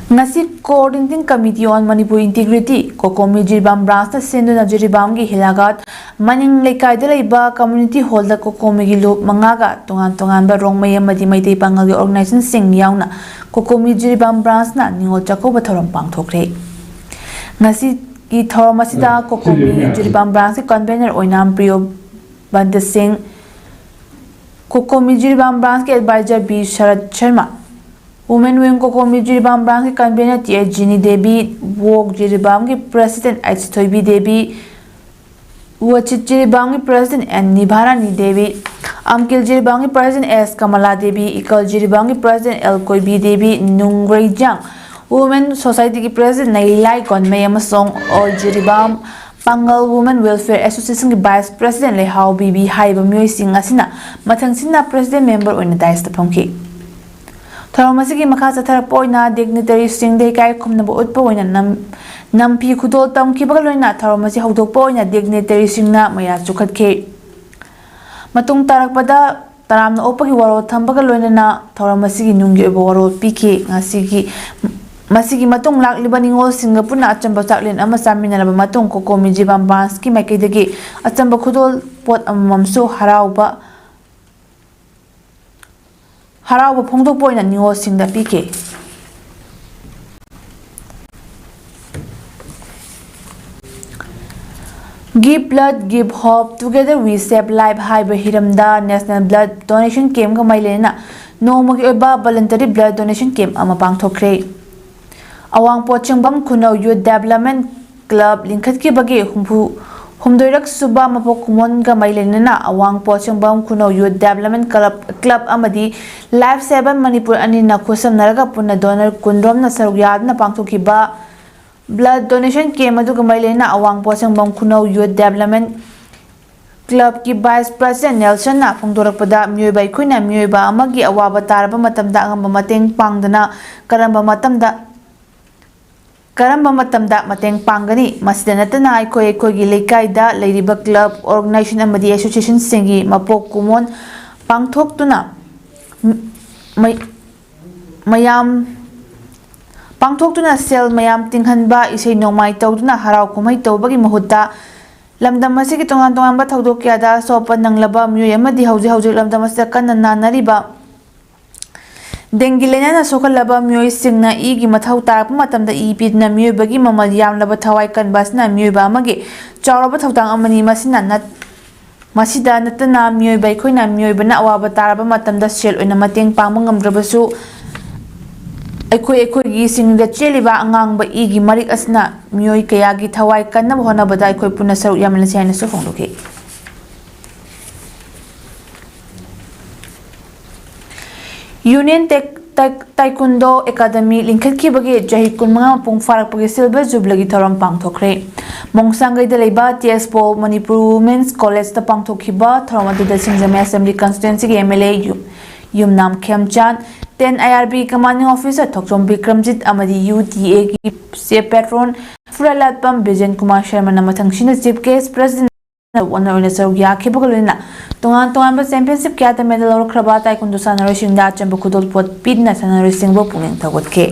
ꯉꯁꯤ Coordinating Committee on Manipur Integrity, ꯀꯣꯀꯣꯃꯤ Jiribam ꯕ꯭ꯔꯥꯟꯁꯅ ꯁꯤꯟꯗꯨꯅ ꯖꯤꯔꯤꯕꯥꯝꯒꯤ ꯍꯤꯂꯥꯒꯥꯠ ꯃꯅꯤꯡ ꯂꯩꯀꯥꯏꯗ ꯂꯩꯕ ꯀꯝꯃ꯭ꯌꯨꯅꯤꯇꯤ ꯍꯣꯜꯗ ꯀꯣꯀꯣꯃꯤꯒꯤ ꯂꯨꯞ ꯃꯉꯥꯒ ꯇꯣꯉꯥꯟ ꯇꯣꯉꯥꯟꯕ ꯔꯣꯡꯃꯩ ꯑꯃꯗꯤ ꯃꯩꯇꯩ ꯄꯥꯉꯜꯒꯤ ꯑꯣꯔꯒꯅꯥꯏꯖꯦꯁꯟꯁꯤꯡ ꯌꯥꯎꯅ ꯀꯣꯀꯣꯃꯤ ꯖꯤꯔꯤꯕꯥꯝ ꯕ꯭ꯔꯥꯟꯁꯅ ꯅꯤꯉꯣꯜ ꯆꯥꯛꯀꯧꯕ ꯊꯧꯔꯝ ꯄꯥꯡꯊꯣꯛꯈ꯭ꯔꯦ꯫ ꯉꯁꯤꯒꯤ ꯊꯧꯔꯝ ꯑꯁꯤꯗ ꯀꯣꯀꯣꯃꯤ ꯖꯤꯔꯤꯕꯥꯝ ꯕ꯭ꯔꯥꯟꯁꯀꯤ ꯀꯟꯚꯦꯅꯔ ꯑꯣꯏꯅ ꯄ꯭ꯔꯤꯌꯣ ꯕꯟꯗ ꯁꯤꯡ, ꯀꯣꯀꯣꯃꯤ ꯖꯤꯔꯤꯕꯥꯝ ꯕ꯭ꯔꯥꯟꯁꯀꯤ adviser B Sarat Sharma, women wing Kokomi Jiribam ꯕ꯭ꯔꯥꯟꯁꯀꯤ convener T H Jini Devi, ꯋꯣꯛ ꯖꯤꯔꯤꯕꯥꯝꯒꯤ ꯄ꯭ꯔꯦꯁꯤꯗꯦꯟꯠ ꯑꯩꯆ ꯊꯣꯏꯕꯤ ꯗꯦꯕꯤ, ꯋꯥꯆꯤꯠ ꯖꯤꯔꯤꯕꯥꯝꯒꯤ ꯄ꯭ꯔꯦꯁꯤꯗꯦꯟꯠ ꯑꯦꯟ ꯅꯤꯚꯥꯔꯥꯅꯤ ꯗꯦꯕꯤ, ꯑꯝꯀꯤꯜ ꯖꯤꯔꯤꯕꯥꯝꯒꯤ ꯄ꯭ꯔꯦꯁꯤꯗꯦꯟꯠ ꯑꯦꯁ ꯀꯃꯂꯥ ꯗꯦꯕꯤ, ꯏꯀꯜ ꯖꯤꯔꯤꯕꯥꯝꯒꯤ president L Koibi Devi, Nungreijang women ꯁꯣꯁꯥꯏꯇꯤꯒꯤ ꯄ꯭ꯔꯦꯁꯤꯗꯦꯟꯠ ꯅꯩꯂꯥꯏ ꯀꯣꯟꯃꯩ ꯑꯃꯁꯨꯡ all Jiribam Pangal women welfare ꯑꯦꯁꯣꯁꯤꯌꯦꯁꯟꯒꯤ ꯚꯥꯏꯁ ꯄ꯭ꯔꯦꯁꯤꯗꯦꯟꯠ ꯂꯩꯍꯥꯎ ꯕꯤꯕꯤ ꯍꯥꯏꯔꯤꯕ ꯃꯤꯑꯣꯏꯁꯤꯡ ꯑꯁꯤꯅ ꯃꯊꯪꯁꯤꯠꯅ ꯄ꯭ꯔꯦꯁꯤꯗꯦꯟꯠ ꯃꯦꯝꯕꯔ ꯑꯣꯏꯅ ꯗꯥꯏꯁꯇ ꯐꯝꯈꯤ꯫ ꯊꯧꯔꯝ ꯑꯁꯤꯒꯤ ꯃꯈꯥ ꯆꯠꯊꯔꯛꯄ ꯑꯣꯏꯅ ꯗꯤꯒꯅꯤꯇꯔꯤꯁꯤꯡꯗ ꯏꯀꯥꯏ ꯈꯨꯝꯅꯕ ꯎꯠꯄ ꯑꯣꯏꯅ ꯅꯝ-, ꯅꯝꯐꯤ ꯈꯨꯗꯣꯜ ꯇꯝꯈꯤꯕꯒ ꯂꯣꯏꯅꯅ ꯊꯧꯔꯝ ꯑꯁꯤ ꯍꯧꯗꯣꯛꯄ ꯑꯣꯏꯅ ꯗꯤꯒꯅꯤꯇꯔꯤꯁꯤꯡꯅ ꯃꯌꯥ ꯆꯨꯈꯠꯈꯤ꯫ ꯃꯇꯨꯡ ꯇꯥꯔꯛꯄꯗ ꯇꯔꯥꯝꯅ ꯑꯣꯛꯄꯒꯤ ꯋꯥꯔꯣꯜ ꯊꯝꯕꯒ ꯂꯣꯏꯅꯅ ꯊꯧꯔꯝ ꯑꯁꯤꯒꯤ ꯅꯨꯡꯒꯤ ꯑꯣꯏꯕ ꯋꯥꯔꯣꯜ ꯄꯤꯈꯤ꯫ ꯉꯁꯤꯒꯤ, ꯃꯁꯤꯒꯤ ꯃꯇꯨꯡ ꯂꯥꯛꯂꯤꯕ ꯅꯤꯉꯣꯜꯁꯤꯡꯒ ꯄꯨꯟꯅ ꯑꯆꯝꯕ ꯆꯥꯛꯂꯦꯟ ꯑꯃ ꯆꯥꯃꯤꯟꯅꯔꯕ ꯃꯇꯨꯡ ꯀꯣꯀꯣꯃꯤ ꯖꯤꯔꯤꯕꯥꯝ ꯕ꯭ꯔꯥꯟꯁꯀꯤ ꯃꯥꯏꯀꯩꯗꯒꯤ ꯑꯆꯝꯕ ꯈꯨꯗꯣꯜ ꯄꯣꯠ ꯑꯃꯃꯝꯁꯨ ꯍꯔꯥꯎꯕ ꯍꯔꯥꯎꯕ ꯐꯣꯡꯗꯣꯛꯄ ꯑꯣꯏꯅ ꯅꯤꯉꯣꯜꯁꯤꯡꯗ ꯄꯤꯈꯤ꯫ Give Blood, Give Hope, Together We Save Life ꯍꯥꯏꯕ ꯍꯤꯔꯝꯗ National Blood Donation Campꯒ ꯃꯔꯤ ꯂꯩꯅꯅ ꯅꯣꯡꯃꯒꯤ ꯑꯣꯏꯕ voluntary blood donation camp ꯑꯃ ꯄꯥꯡꯊꯣꯛꯈ꯭ꯔꯦ꯫ ꯑꯋꯥꯡ ꯄꯣꯠꯁꯦꯡꯕꯝ ꯈꯨꯅꯧ Youth Development Club ꯂꯤꯡꯈꯠꯈꯤꯕꯒꯤ ꯍꯨꯝꯐꯨ ꯍꯨꯝꯗꯣꯏꯔꯛ ꯁꯨꯕ ꯃꯄꯣꯛ ꯀꯨꯝꯑꯣꯟꯒ ꯃꯔꯤ ꯂꯩꯅꯅ ꯑꯋꯥꯡ ꯄꯣꯠꯁꯦꯡꯕꯝ ꯈꯨꯅꯧ Youth Development Club, Club ꯑꯃꯗꯤ Life Saving Manipur ꯑꯅꯤꯅ ꯈꯨꯠꯁꯝꯅꯔꯒ ꯄꯨꯟꯅ donor ꯀꯨꯟꯔꯣꯝꯅ ꯁꯔꯨꯛ ꯌꯥꯗꯨꯅ ꯄꯥꯡꯊꯣꯛꯈꯤꯕ blood donation camp ꯑꯗꯨꯒ ꯃꯔꯤ ꯂꯩꯅꯅ ꯑꯋꯥꯡ ꯄꯣꯠꯁꯦꯡꯕꯝ ꯈꯨꯅꯧ Youth Development Clubꯀꯤ Vice President ꯅꯦꯜꯁꯟꯅ ꯐꯣꯡꯗꯣꯔꯛꯄꯗ, ꯃꯤꯑꯣꯏꯕ ꯑꯩꯈꯣꯏꯅ ꯃꯤꯑꯣꯏꯕ ꯑꯃꯒꯤ ꯑꯋꯥꯕ ꯇꯥꯔꯕ ꯃꯇꯝꯗ ꯑꯉꯝꯕ ꯃꯇꯦꯡ ꯄꯥꯡꯗꯅ ꯀꯔꯝꯕ ꯃꯇꯝꯗ ꯀꯔꯝꯕ ꯃꯇꯝꯗ ꯃꯇꯦꯡ ꯄꯥꯡꯒꯅꯤ? ꯃꯁꯤꯗ ꯅꯠꯇꯅ ꯑꯩꯈꯣꯏ ꯑꯩꯈꯣꯏꯒꯤ ꯂꯩꯀꯥꯏꯗ ꯂꯩꯔꯤꯕ club, organization ꯑꯃꯗꯤ associationꯁꯤꯡꯒꯤ ꯃꯄꯣꯛ ꯀꯨꯝꯑꯣꯟ ꯄꯥꯡꯊꯣꯛꯇꯨꯅ ꯃ-, ꯃꯩ-, ꯃꯌꯥꯝ ꯄꯥꯡꯊꯣꯛꯇꯨꯅ ꯁꯦꯜ ꯃꯌꯥꯝ ꯇꯤꯡꯍꯟꯕ, ꯏꯁꯩ ꯅꯣꯡꯃꯥꯏ ꯇꯧꯗꯨꯅ ꯍꯔꯥꯎ ꯀꯨꯝꯍꯩ ꯇꯧꯕꯒꯤ ꯃꯍꯨꯠꯇ ꯂꯝꯗꯝ ꯑꯁꯤꯒꯤ ꯇꯣꯉꯥꯟ ꯇꯣꯉꯥꯟꯕ ꯊꯧꯗꯣꯛ ꯀꯌꯥꯗ ꯑꯁꯣꯛꯄ ꯅꯪꯂꯕ ꯃꯤꯑꯣꯏ ꯑꯃꯗꯤ ꯍꯧꯖꯤꯛ ꯍꯧꯖꯤꯛ ꯂꯝꯗꯝ ꯑꯁꯤꯗ ꯀꯟꯅ ꯅꯥꯅꯔꯤꯕ dengue ꯂꯥꯏꯅꯥꯅ ꯁꯣꯛꯍꯜꯂꯕ ꯃꯤꯑꯣꯏꯁꯤꯡꯅ ꯏꯒꯤ ꯃꯊꯧ ꯇꯥꯔꯛꯄ ꯃꯇꯝꯗ ꯏ ꯄꯤꯗꯨꯅ ꯃꯤꯑꯣꯏꯕꯒꯤ ꯃꯃꯜ ꯌꯥꯝꯂꯕ ꯊꯋꯥꯏ ꯀꯟꯕ ꯑꯁꯤꯅ ꯃꯤꯑꯣꯏꯕ ꯑꯃꯒꯤ ꯆꯥꯎꯔꯕ ꯊꯧꯗꯥꯡ ꯑꯃꯅꯤ꯫ ꯃꯁꯤꯅ ꯅꯠ-, ꯃꯁꯤꯗ ꯅꯠꯇꯅ ꯃꯤꯑꯣꯏꯕ ꯑꯩꯈꯣꯏꯅ ꯃꯤꯑꯣꯏꯕꯅ ꯑꯋꯥꯕ ꯇꯥꯔꯕ ꯃꯇꯝꯗ ꯁꯦꯜ ꯑꯣꯏꯅ ꯃꯇꯦꯡ ꯄꯥꯡꯕ ꯉꯝꯗ꯭ꯔꯕꯁꯨ, ꯑꯩꯈꯣꯏ ꯑꯩꯈꯣꯏꯒꯤ ꯁꯤꯡꯂꯤꯗ ꯆꯦꯜꯂꯤꯕ ꯑꯉꯥꯡꯕ ꯏꯒꯤ ꯃꯔꯤꯛ ꯑꯁꯤꯅ ꯃꯤꯑꯣꯏ ꯀꯌꯥꯒꯤ ꯊꯋꯥꯏ ꯀꯟꯅꯕ ꯍꯣꯠꯅꯕꯗ ꯑꯩꯈꯣꯏ ꯄꯨꯟꯅ ꯁꯔꯨꯛ ꯌꯥꯃꯤꯟꯅꯁꯤ ꯍꯥꯏꯅꯁꯨ ꯐꯣꯡꯗꯣꯛꯈꯤ꯫ Union Taek-, Taek-, Taekwondo Academy ꯂꯤꯡꯈꯠꯈꯤꯕꯒꯤ ꯆꯍꯤ ꯀꯨꯟꯃꯉꯥ ꯃꯄꯨꯡ ꯐꯥꯔꯛꯄꯒꯤ Silver Jubileeꯒꯤ ꯊꯧꯔꯝ ꯄꯥꯡꯊꯣꯛꯈ꯭ꯔꯦ꯫ ꯃꯣꯡꯁꯥꯡꯒꯩꯗ ꯂꯩꯕ T S Paul Manipur Women's Collegeꯇ ꯄꯥꯡꯊꯣꯛꯈꯤꯕ ꯊꯧꯔꯝ ꯑꯗꯨꯗ ꯁꯤꯡꯖꯃꯩ Assembly Constituencyꯒꯤ M L A ꯌꯨ-, Yumnam Khemchand, ten I R B Commanding Officer Thokchom Bikramjit ꯑꯃꯗꯤ U T Aꯒꯤ Patron ꯐꯨꯔꯥꯂꯥꯠꯄꯝ ꯕꯤꯖꯦꯟ ꯀꯨꯃꯥꯔ ꯁꯔꯃꯅ ꯃꯊꯪꯁꯤꯅ Chief Guest, President ꯑꯣꯅꯔ ꯑꯣꯏꯅ ꯁꯔꯨꯛ ꯌꯥꯈꯤꯕꯒ ꯂꯣꯏꯅꯅ ꯇꯣꯉꯥꯟ ꯇꯣꯉꯥꯟꯕ championship ꯀꯌꯥꯗ medal ꯂꯧꯔꯛꯈ꯭ꯔꯕ taekwondo ꯁꯥꯟꯅꯔꯣꯏꯁꯤꯡꯗ ꯑꯆꯝꯕ ꯈꯨꯗꯣꯜꯄꯣꯠ ꯄꯤꯗꯨꯅ ꯁꯥꯟꯅꯔꯣꯏꯁꯤꯡꯕꯨ ꯄꯨꯛꯅꯤꯡ ꯊꯧꯒꯠꯈꯤ꯫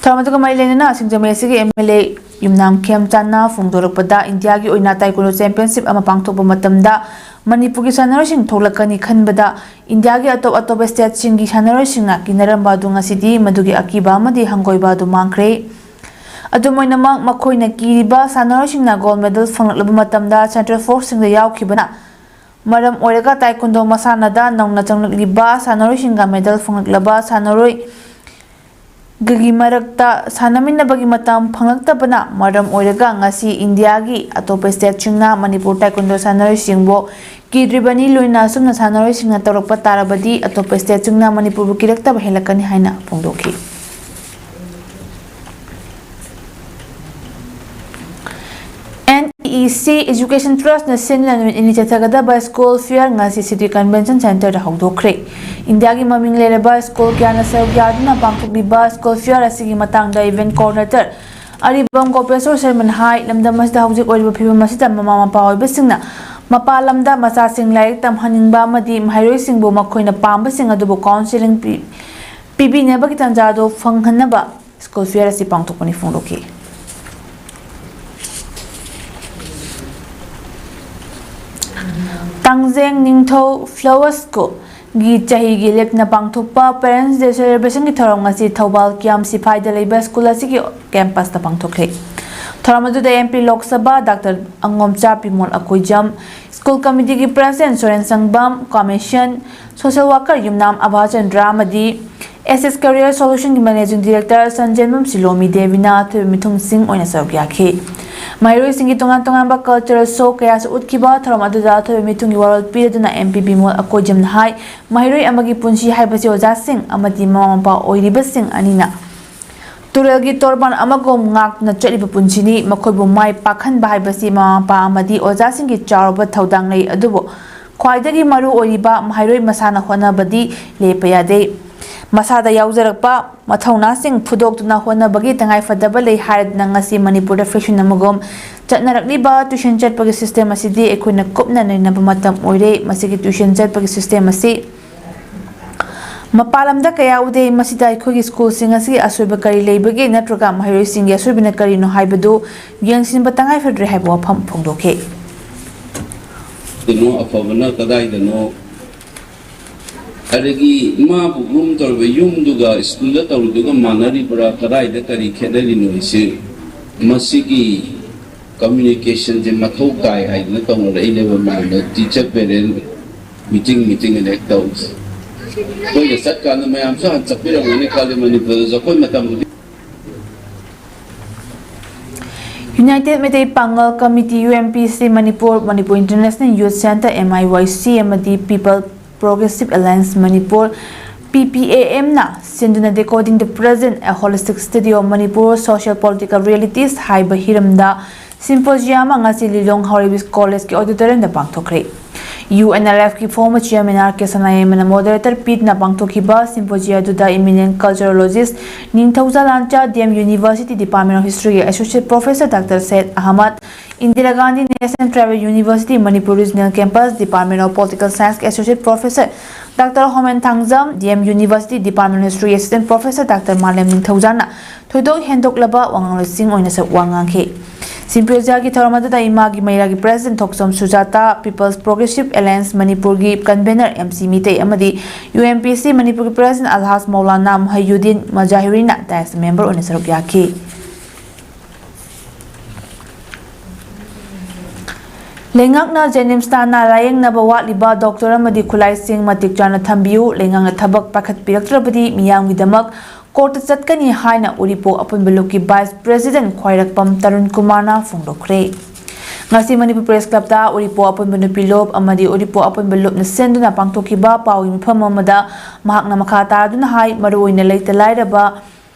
ꯊꯧꯔꯝ ꯑꯗꯨꯒ ꯃꯔꯤ ꯂꯩꯅꯅ ꯁꯤꯡꯖꯃꯩ ꯑꯁꯤꯒꯤ M L A ꯌꯨꯝꯅꯥꯝ ꯈꯦꯝꯆꯥꯟꯅ ꯐꯣꯡꯗꯣꯔꯛꯄꯗ, ꯏꯟꯗꯤꯌꯥꯒꯤ ꯑꯣꯏꯅ taekwondo championship ꯑꯃ ꯄꯥꯡꯊꯣꯛꯄ ꯃꯇꯝꯗ ꯃꯅꯤꯄꯨꯔꯒꯤ ꯁꯥꯟꯅꯔꯣꯏꯁꯤꯡ ꯊꯣꯛꯂꯛꯀꯅꯤ ꯈꯟꯕꯗ ꯏꯟꯗꯤꯌꯥꯒꯤ ꯑꯇꯣꯞ ꯑꯇꯣꯞꯄ stateꯁꯤꯡꯒꯤ ꯁꯥꯟꯅꯔꯣꯏꯁꯤꯡꯅ ꯀꯤꯅꯔꯝꯕ ꯑꯗꯨ ꯉꯁꯤꯗꯤ ꯃꯗꯨꯒꯤ ꯑꯀꯤꯕ ꯑꯃꯗꯤ ꯍꯪꯒꯣꯏꯕ ꯑꯗꯨ ꯃꯥꯡꯈ꯭ꯔꯦ꯫ ꯑꯗꯨꯝ ꯑꯣꯏꯅꯃꯛ, ꯃꯈꯣꯏꯅ ꯀꯤꯔꯤꯕ ꯁꯥꯟꯅꯔꯣꯏꯁꯤꯡꯅ gold medal ꯐꯪꯂꯛꯂꯕ ꯃꯇꯝꯗ central forceꯁꯤꯡꯗ ꯌꯥꯎꯈꯤꯕꯅ ꯃꯔꯝ ꯑꯣꯏꯔꯒ taekwondo ꯃꯁꯥꯟꯅꯗ ꯅꯧꯅ ꯆꯪꯂꯛꯂꯤꯕ ꯁꯥꯟꯅꯔꯣꯏꯁꯤꯡꯒ medal ꯐꯪꯂꯛꯂꯕ ꯁꯥꯟꯅꯔꯣꯏ ꯒꯤ ꯃꯔꯛꯇ ꯁꯥꯟꯅꯃꯤꯟꯅꯕꯒꯤ ꯃꯇꯝ ꯐꯪꯂꯛꯇꯕꯅ ꯃꯔꯝ ꯑꯣꯏꯔꯒ ꯉꯁꯤ ꯏꯟꯗꯤꯌꯥꯒꯤ ꯑꯇꯣꯞꯄ ꯁ꯭ꯇꯦꯠꯁꯤꯡꯅ ꯃꯅꯤꯄꯨꯔ ꯇꯥꯏꯀꯨꯟꯗꯣ ꯁꯥꯟꯅꯔꯣꯏꯁꯤꯡꯕꯨ ꯀꯤꯗ꯭ꯔꯤꯕꯅꯤ꯫ ꯂꯣꯏꯅ ꯑꯁꯨꯝꯅ ꯁꯥꯟꯅꯔꯣꯏꯁꯤꯡꯅ ꯇꯧꯔꯛꯄ ꯇꯥꯔꯕꯗꯤ ꯑꯇꯣꯞꯄ ꯁ꯭ꯇꯦꯠꯁꯤꯡꯅ ꯃꯅꯤꯄꯨꯔꯕꯨ ꯀꯤꯔꯛꯇꯕ ꯍꯦꯜꯂꯛꯀꯅꯤ ꯍꯥꯏꯅ ꯐꯣꯡꯗꯣꯛꯈꯤ꯫ ꯑꯦꯟ ꯏ ꯁꯤ ꯏꯖꯨꯀꯦꯁꯟ ꯇ꯭ꯔꯁꯅ ꯁꯤꯟꯗꯨꯅ ꯅꯨꯃꯤꯠ ꯅꯤꯅꯤ ꯆꯠꯊꯒꯗꯕ ꯁ꯭ꯀꯨꯜ ꯐꯤꯌꯔ ꯉꯁꯤ ꯁꯤꯇꯤ ꯀꯟꯚꯦꯟꯁꯟ ꯁꯦꯟꯇꯔꯗ ꯍꯧꯗꯣꯛꯈ꯭ꯔꯦ꯫ ꯏꯟꯗꯤꯌꯥꯒꯤ ꯃꯃꯤꯡ ꯂꯩꯔꯕ ꯁ꯭ꯀꯨꯜ ꯀꯌꯥꯅ ꯁꯔꯨꯛ ꯌꯥꯗꯨꯅ ꯄꯥꯡꯊꯣꯛꯂꯤꯕ ꯁ꯭ꯀꯨꯜ ꯐꯤꯌꯔ ꯑꯁꯤꯒꯤ ꯃꯇꯥꯡꯗ ꯏꯚꯦꯟꯠ ꯀꯣꯑꯣꯔꯗꯤꯅꯦꯇꯔ ꯑꯔꯤꯕꯝ ꯒꯣꯄꯦꯁꯣꯔ ꯁꯔꯃꯟ ꯍꯥꯏ, ꯂꯝꯗꯝ ꯑꯁꯤꯗ ꯍꯧꯖꯤꯛ ꯑꯣꯏꯔꯤꯕ ꯐꯤꯕꯝ ꯑꯁꯤꯗ ꯃꯃꯥ ꯃꯄꯥ ꯑꯣꯏꯕꯁꯤꯡꯅ ꯃꯄꯥꯟ ꯂꯝꯗ ꯃꯆꯥꯁꯤꯡ ꯂꯥꯏꯔꯤꯛ ꯇꯝꯍꯟꯅꯤꯡꯕ ꯑꯃꯗꯤ ꯃꯍꯩꯔꯣꯏꯁꯤꯡꯕꯨ ꯃꯈꯣꯏꯅ ꯄꯥꯝꯕꯁꯤꯡ ꯑꯗꯨꯕꯨ ꯀꯥꯎꯟꯁꯦꯂꯤꯡ ꯄꯤ-, ꯄꯤꯕꯤꯅꯕꯒꯤ ꯇꯥꯟꯖꯥ ꯑꯗꯨ ꯐꯪꯍꯟꯅꯕ ꯁ꯭ꯀꯨꯜ ꯐꯤꯌꯔ ꯑꯁꯤ ꯄꯥꯡꯊꯣꯛꯄꯅꯤ ꯐꯣꯡꯗꯣꯛꯈꯤ꯫ ꯇꯥꯡꯖꯦꯡ ꯅꯤꯡꯊꯧ ꯐ꯭ꯂꯥꯋꯔ ꯁ꯭ꯀꯨꯜꯒꯤ ꯆꯍꯤꯒꯤ ꯂꯦꯞꯇꯅ ꯄꯥꯡꯊꯣꯛꯄ ꯄꯦꯔꯦꯟꯠꯁ ꯗꯦ ꯁꯦꯂꯦꯕ꯭ꯔꯦꯁꯟꯒꯤ ꯊꯧꯔꯝ ꯉꯁꯤ ꯊꯧꯕꯥꯜ ꯀꯤꯌꯥꯝ ꯁꯤꯐꯥꯏꯗ ꯂꯩꯕ ꯁ꯭ꯀꯨꯜ ꯑꯁꯤꯒꯤ ꯀꯦꯝꯄꯁꯇ ꯄꯥꯡꯊꯣꯛꯈ꯭ꯔꯦ꯫ ꯊꯧꯔꯝ ꯑꯗꯨꯗ M P Lok Sabha doctor Angomcha Bimol Akoijam, school ꯀꯃꯤꯇꯤꯒꯤ president Soren Shangbam, commission social worker Yumnam Avachandra ꯑꯃꯗꯤ ꯑꯦꯁ ꯑꯦꯁ ꯀꯦꯔꯤꯌꯔ ꯁꯣꯂꯨꯁꯟꯒꯤ ꯃꯦꯅꯦꯖꯤꯡ ꯗꯤꯔꯦꯛꯇꯔ ꯁꯟꯖꯦꯟꯕꯝ ꯁꯤꯂꯣꯃꯤ ꯗꯦꯕꯤꯅ ꯑꯊꯣꯏꯕ ꯃꯤꯊꯨꯡꯁꯤꯡ ꯑꯣꯏꯅ ꯁꯔꯨꯛ ꯌꯥꯈꯤ꯫ ꯃꯍꯩꯔꯣꯏꯁꯤꯡꯒꯤ ꯇꯣꯉꯥꯟ ꯇꯣꯉꯥꯟꯕ ꯀꯜꯆꯔꯦꯜ ꯁꯣ ꯀꯌꯥꯁꯨ ꯎꯠꯈꯤꯕ ꯊꯧꯔꯝ ꯑꯗꯨꯗ ꯑꯊꯣꯏꯕ ꯃꯤꯊꯨꯡꯒꯤ ꯋꯥꯔꯣꯜ ꯄꯤꯔꯗꯨꯅ ꯑꯦꯝ ꯄꯤ ꯕꯤꯃꯣꯜ ꯑꯀꯣꯏꯖꯝꯅ ꯍꯥꯏ, ꯃꯍꯩꯔꯣꯏ ꯑꯃꯒꯤ ꯄꯨꯟꯁꯤ ꯍꯥꯏꯕꯁꯤ ꯑꯣꯖꯥꯁꯤꯡ ꯑꯃꯗꯤ ꯃꯃꯥ ꯃꯄꯥ ꯑꯣꯏꯔꯤꯕꯁꯤꯡ ꯑꯅꯤꯅ ꯇꯨꯔꯦꯜꯒꯤ ꯇꯣꯔꯕꯥꯟ ꯑꯃꯒꯨꯝ ꯉꯥꯛꯇꯨꯅ ꯆꯠꯂꯤꯕ ꯄꯨꯟꯁꯤꯅꯤ꯫ ꯃꯈꯣꯏꯕꯨ ꯃꯥꯏ ꯄꯥꯛꯍꯟꯕ ꯍꯥꯏꯕꯁꯤ ꯃꯃꯥ ꯃꯄꯥ ꯑꯃꯗꯤ ꯑꯣꯖꯥꯁꯤꯡꯒꯤ ꯆꯥꯎꯔꯕ ꯊꯧꯗꯥꯡ ꯂꯩ꯫ ꯑꯗꯨꯕꯨ ꯈ꯭ꯋꯥꯏꯗꯒꯤ ꯃꯔꯨ ꯑꯣꯏꯔꯤꯕ ꯃꯍꯩꯔꯣꯏ ꯃꯁꯥꯅ ꯍꯣꯠꯅꯕꯗꯤ ꯂꯦꯞꯄ ꯌꯥꯗꯦ꯫ ꯃꯁꯥꯗ ꯌꯥꯎꯖꯔꯛꯄ ꯃꯊꯧꯅꯥꯁꯤꯡ ꯐꯨꯗꯣꯛꯇꯨꯅ ꯍꯣꯠꯅꯕꯒꯤ ꯇꯉꯥꯏꯐꯗꯕ ꯂꯩ ꯍꯥꯏꯔꯗꯨꯅ ꯉꯁꯤ ꯃꯅꯤꯄꯨꯔꯗ ꯐꯦꯁꯟ ꯑꯃꯒꯨꯝ ꯆꯠꯅꯔꯛꯂꯤꯕ ꯇ꯭ꯌꯨꯁꯟ ꯆꯠꯄꯒꯤ ꯁꯤꯁꯇꯦꯝ ꯑꯁꯤꯗꯤ ꯑꯩꯈꯣꯏꯅ ꯀꯨꯞꯅ ꯅꯩꯅꯕ ꯃꯇꯝ ꯑꯣꯏꯔꯦ꯫ ꯃꯁꯤꯒꯤ ꯇ꯭ꯌꯨꯁꯟ ꯆꯠꯄꯒꯤ ꯁꯤꯁꯇꯦꯝ ꯑꯁꯤ ꯃꯄꯥꯟ ꯂꯝꯗ ꯀꯌꯥ ꯎꯗꯦ꯫ ꯃꯁꯤꯗ ꯑꯩꯈꯣꯏꯒꯤ ꯁ꯭ꯀꯨꯜꯁꯤꯡ ꯑꯁꯤꯒꯤ ꯑꯁꯣꯏꯕ ꯀꯔꯤ ꯂꯩꯕꯒꯦ ꯅꯠꯇ꯭ꯔꯒ ꯃꯍꯩꯔꯣꯏꯁꯤꯡꯒꯤ ꯑꯁꯣꯏꯕꯅ ꯀꯔꯤꯅꯣ ꯍꯥꯏꯕꯗꯨ ꯌꯦꯡꯁꯤꯟꯕ ꯇꯉꯥꯏ ꯐꯗ꯭ꯔꯦ ꯍꯥꯏꯕ ꯋꯥꯐꯝ ꯐꯣꯡꯗꯣꯛꯈꯤ꯫ ꯀꯩꯅꯣ ꯑꯐꯕꯅ ꯀꯗꯥꯏꯗꯅꯣ? ꯑꯗꯒꯤ ꯃꯥꯕꯨ ꯒ꯭ꯔꯨꯝ ꯇꯧꯔꯤꯕ ꯌꯨꯝꯗꯨꯒ ꯁ꯭ꯀꯨꯜꯗ ꯇꯧꯔꯤꯗꯨꯒ ꯃꯥꯟꯅꯔꯤꯕ꯭ꯔꯥ? ꯀꯗꯥꯏꯗ ꯀꯔꯤ ꯈꯦꯠꯅꯔꯤꯅꯣ ꯍꯥꯏꯁꯦ, ꯃꯁꯤꯒꯤ ꯀꯝꯃ꯭ꯌꯨꯅꯤꯀꯦꯁꯟꯁꯦ ꯃꯊꯧ ꯇꯥꯏ ꯍꯥꯏꯗꯅ ꯇꯧꯅꯔꯛꯏꯅꯦꯕ ꯃꯌꯥꯝꯅ꯫ ꯇꯤꯆꯔ ꯄꯦꯔꯦꯟ ꯃꯤꯇꯤꯡ, ꯃꯤꯇꯤꯡ ꯑꯅ ꯍꯦꯛ ꯇꯧꯔꯤꯁꯦ꯫ ꯑꯩꯈꯣꯏꯅ ꯆꯠꯀꯥꯟꯗ ꯃꯌꯥꯝꯁꯨ ꯍꯟ ꯆꯠꯄꯤꯔꯝꯒꯅꯤ ꯈꯜꯂꯤ꯫ ꯃꯅꯤꯄꯨꯔꯗ ꯖꯒꯣꯏ ꯃꯇꯝꯕꯨꯗꯤ United Meitei Pangal Committee, U M P C Manipur, Manipur International Youth Centre, M I Y C, ꯑꯃꯗꯤ People Progressive Alliance Manipur, P P A M ꯅ ꯁꯤꯟꯗꯨꯅ Decoding the Present, A Holistic Study of Manipur Social Political Realities ꯍꯥꯏꯕ ꯍꯤꯔꯝꯗ symposium ꯑꯃ ꯉꯁꯤ ꯂꯤꯂꯣꯡ ꯍꯥꯎꯔꯩꯕꯤ College ꯀꯤ auditorium ꯗ ꯄꯥꯡꯊꯣꯛꯈ꯭ꯔꯦ꯫ U N L F ꯀꯤ former chairman R K ꯁꯅꯥꯌꯥꯏꯃꯅ moderator ꯄꯤꯗꯨꯅ ꯄꯥꯡꯊꯣꯛꯈꯤꯕ symposium ꯑꯗꯨꯗ eminent culturologist ꯅꯤꯡꯊꯧꯖꯥ ꯂꯥꯟꯆꯥ, D M University Department of History ꯒꯤ Associate Professor Doctor Syed Ahmad, Indira Gandhi National Tribal University Manipur Regional Campus Department of Political Science ꯀꯤ Associate Professor Doctor Homen Thangjam, D M University Department of History Assistant Professor Doctor ꯃꯥꯂꯦꯝ ꯅꯤꯡꯊꯧꯖꯥꯅ ꯊꯣꯏꯗꯣꯛ ꯍꯦꯟꯗꯣꯛꯂꯕ ꯋꯥꯉꯥꯡꯂꯣꯏꯁꯤꯡ ꯑꯣꯏꯅ ꯁꯔꯨꯛ ꯋꯥ ꯉꯥꯡꯈꯤ꯫ Symposium ꯒꯤ ꯊꯧꯔꯝ ꯑꯗꯨꯗ ꯏꯃꯥꯒꯤ ꯃꯩꯔꯥꯒꯤ President ꯊꯣꯛꯆꯣꯝ ꯁꯨꯖꯥꯇꯥ, People's Progressive Alliance ꯃꯅꯤꯄꯨꯔꯒꯤ Convener M C ꯃꯤꯇꯩ ꯑꯃꯗꯤ U M P C ꯃꯅꯤꯄꯨꯔꯒꯤ President ꯑꯜꯍꯥꯖ ꯃꯧꯂꯥꯅꯥ ꯃꯨꯍꯩꯌꯨꯗꯤꯟ ꯃꯖꯥꯍꯤꯔꯤꯅ dais member ꯑꯣꯏꯅ ꯁꯔꯨꯛ ꯌꯥꯈꯤ꯫ ꯂꯩꯉꯥꯛꯅ JNIMS ꯇ ꯅꯥ ꯂꯥꯌꯦꯡꯅꯕ ꯋꯥꯠꯂꯤꯕ doctor ꯑꯃꯗꯤ ꯈꯨꯠꯂꯥꯏꯁꯤꯡ ꯃꯇꯤꯛ ꯆꯥꯅ ꯊꯝꯕꯤꯌꯨ, ꯂꯩꯉꯥꯛꯅ ꯊꯕꯛ ꯄꯥꯏꯈꯠꯄꯤꯔꯛꯇ꯭ꯔꯕꯗꯤ ꯃꯤꯌꯥꯝꯒꯤꯗꯃꯛ court ꯇ ꯆꯠꯀꯅꯤ ꯍꯥꯏꯅ ꯎꯔꯤꯄꯣꯛ ꯑꯄꯨꯟꯕ ꯂꯨꯞꯀꯤ Vice President ꯈ꯭ꯋꯥꯏꯔꯥꯛꯄꯝ ꯇꯔꯨꯟ ꯀꯨꯃꯥꯔꯅ ꯐꯣꯡꯗꯣꯛꯈ꯭ꯔꯦ꯫ ꯉꯁꯤ ꯃꯅꯤꯄꯨꯔ Press Club ꯇ ꯎꯔꯤꯄꯣꯛ ꯑꯄꯨꯟꯕ ꯅꯨꯄꯤ ꯂꯨꯞ ꯑꯃꯗꯤ ꯎꯔꯤꯄꯣꯛ ꯑꯄꯨꯟꯕ ꯂꯨꯞꯅ ꯁꯤꯟꯗꯨꯅ ꯄꯥꯡꯊꯣꯛꯈꯤꯕ ꯄꯥꯎꯒꯤ ꯃꯤꯐꯝ ꯑꯃꯗ ꯃꯍꯥꯛꯅ ꯃꯈꯥ ꯇꯥꯗꯨꯅ ꯍꯥꯏ, ꯃꯔꯨꯑꯣꯏꯅ ꯂꯩꯇ ꯂꯥꯏꯔꯕ,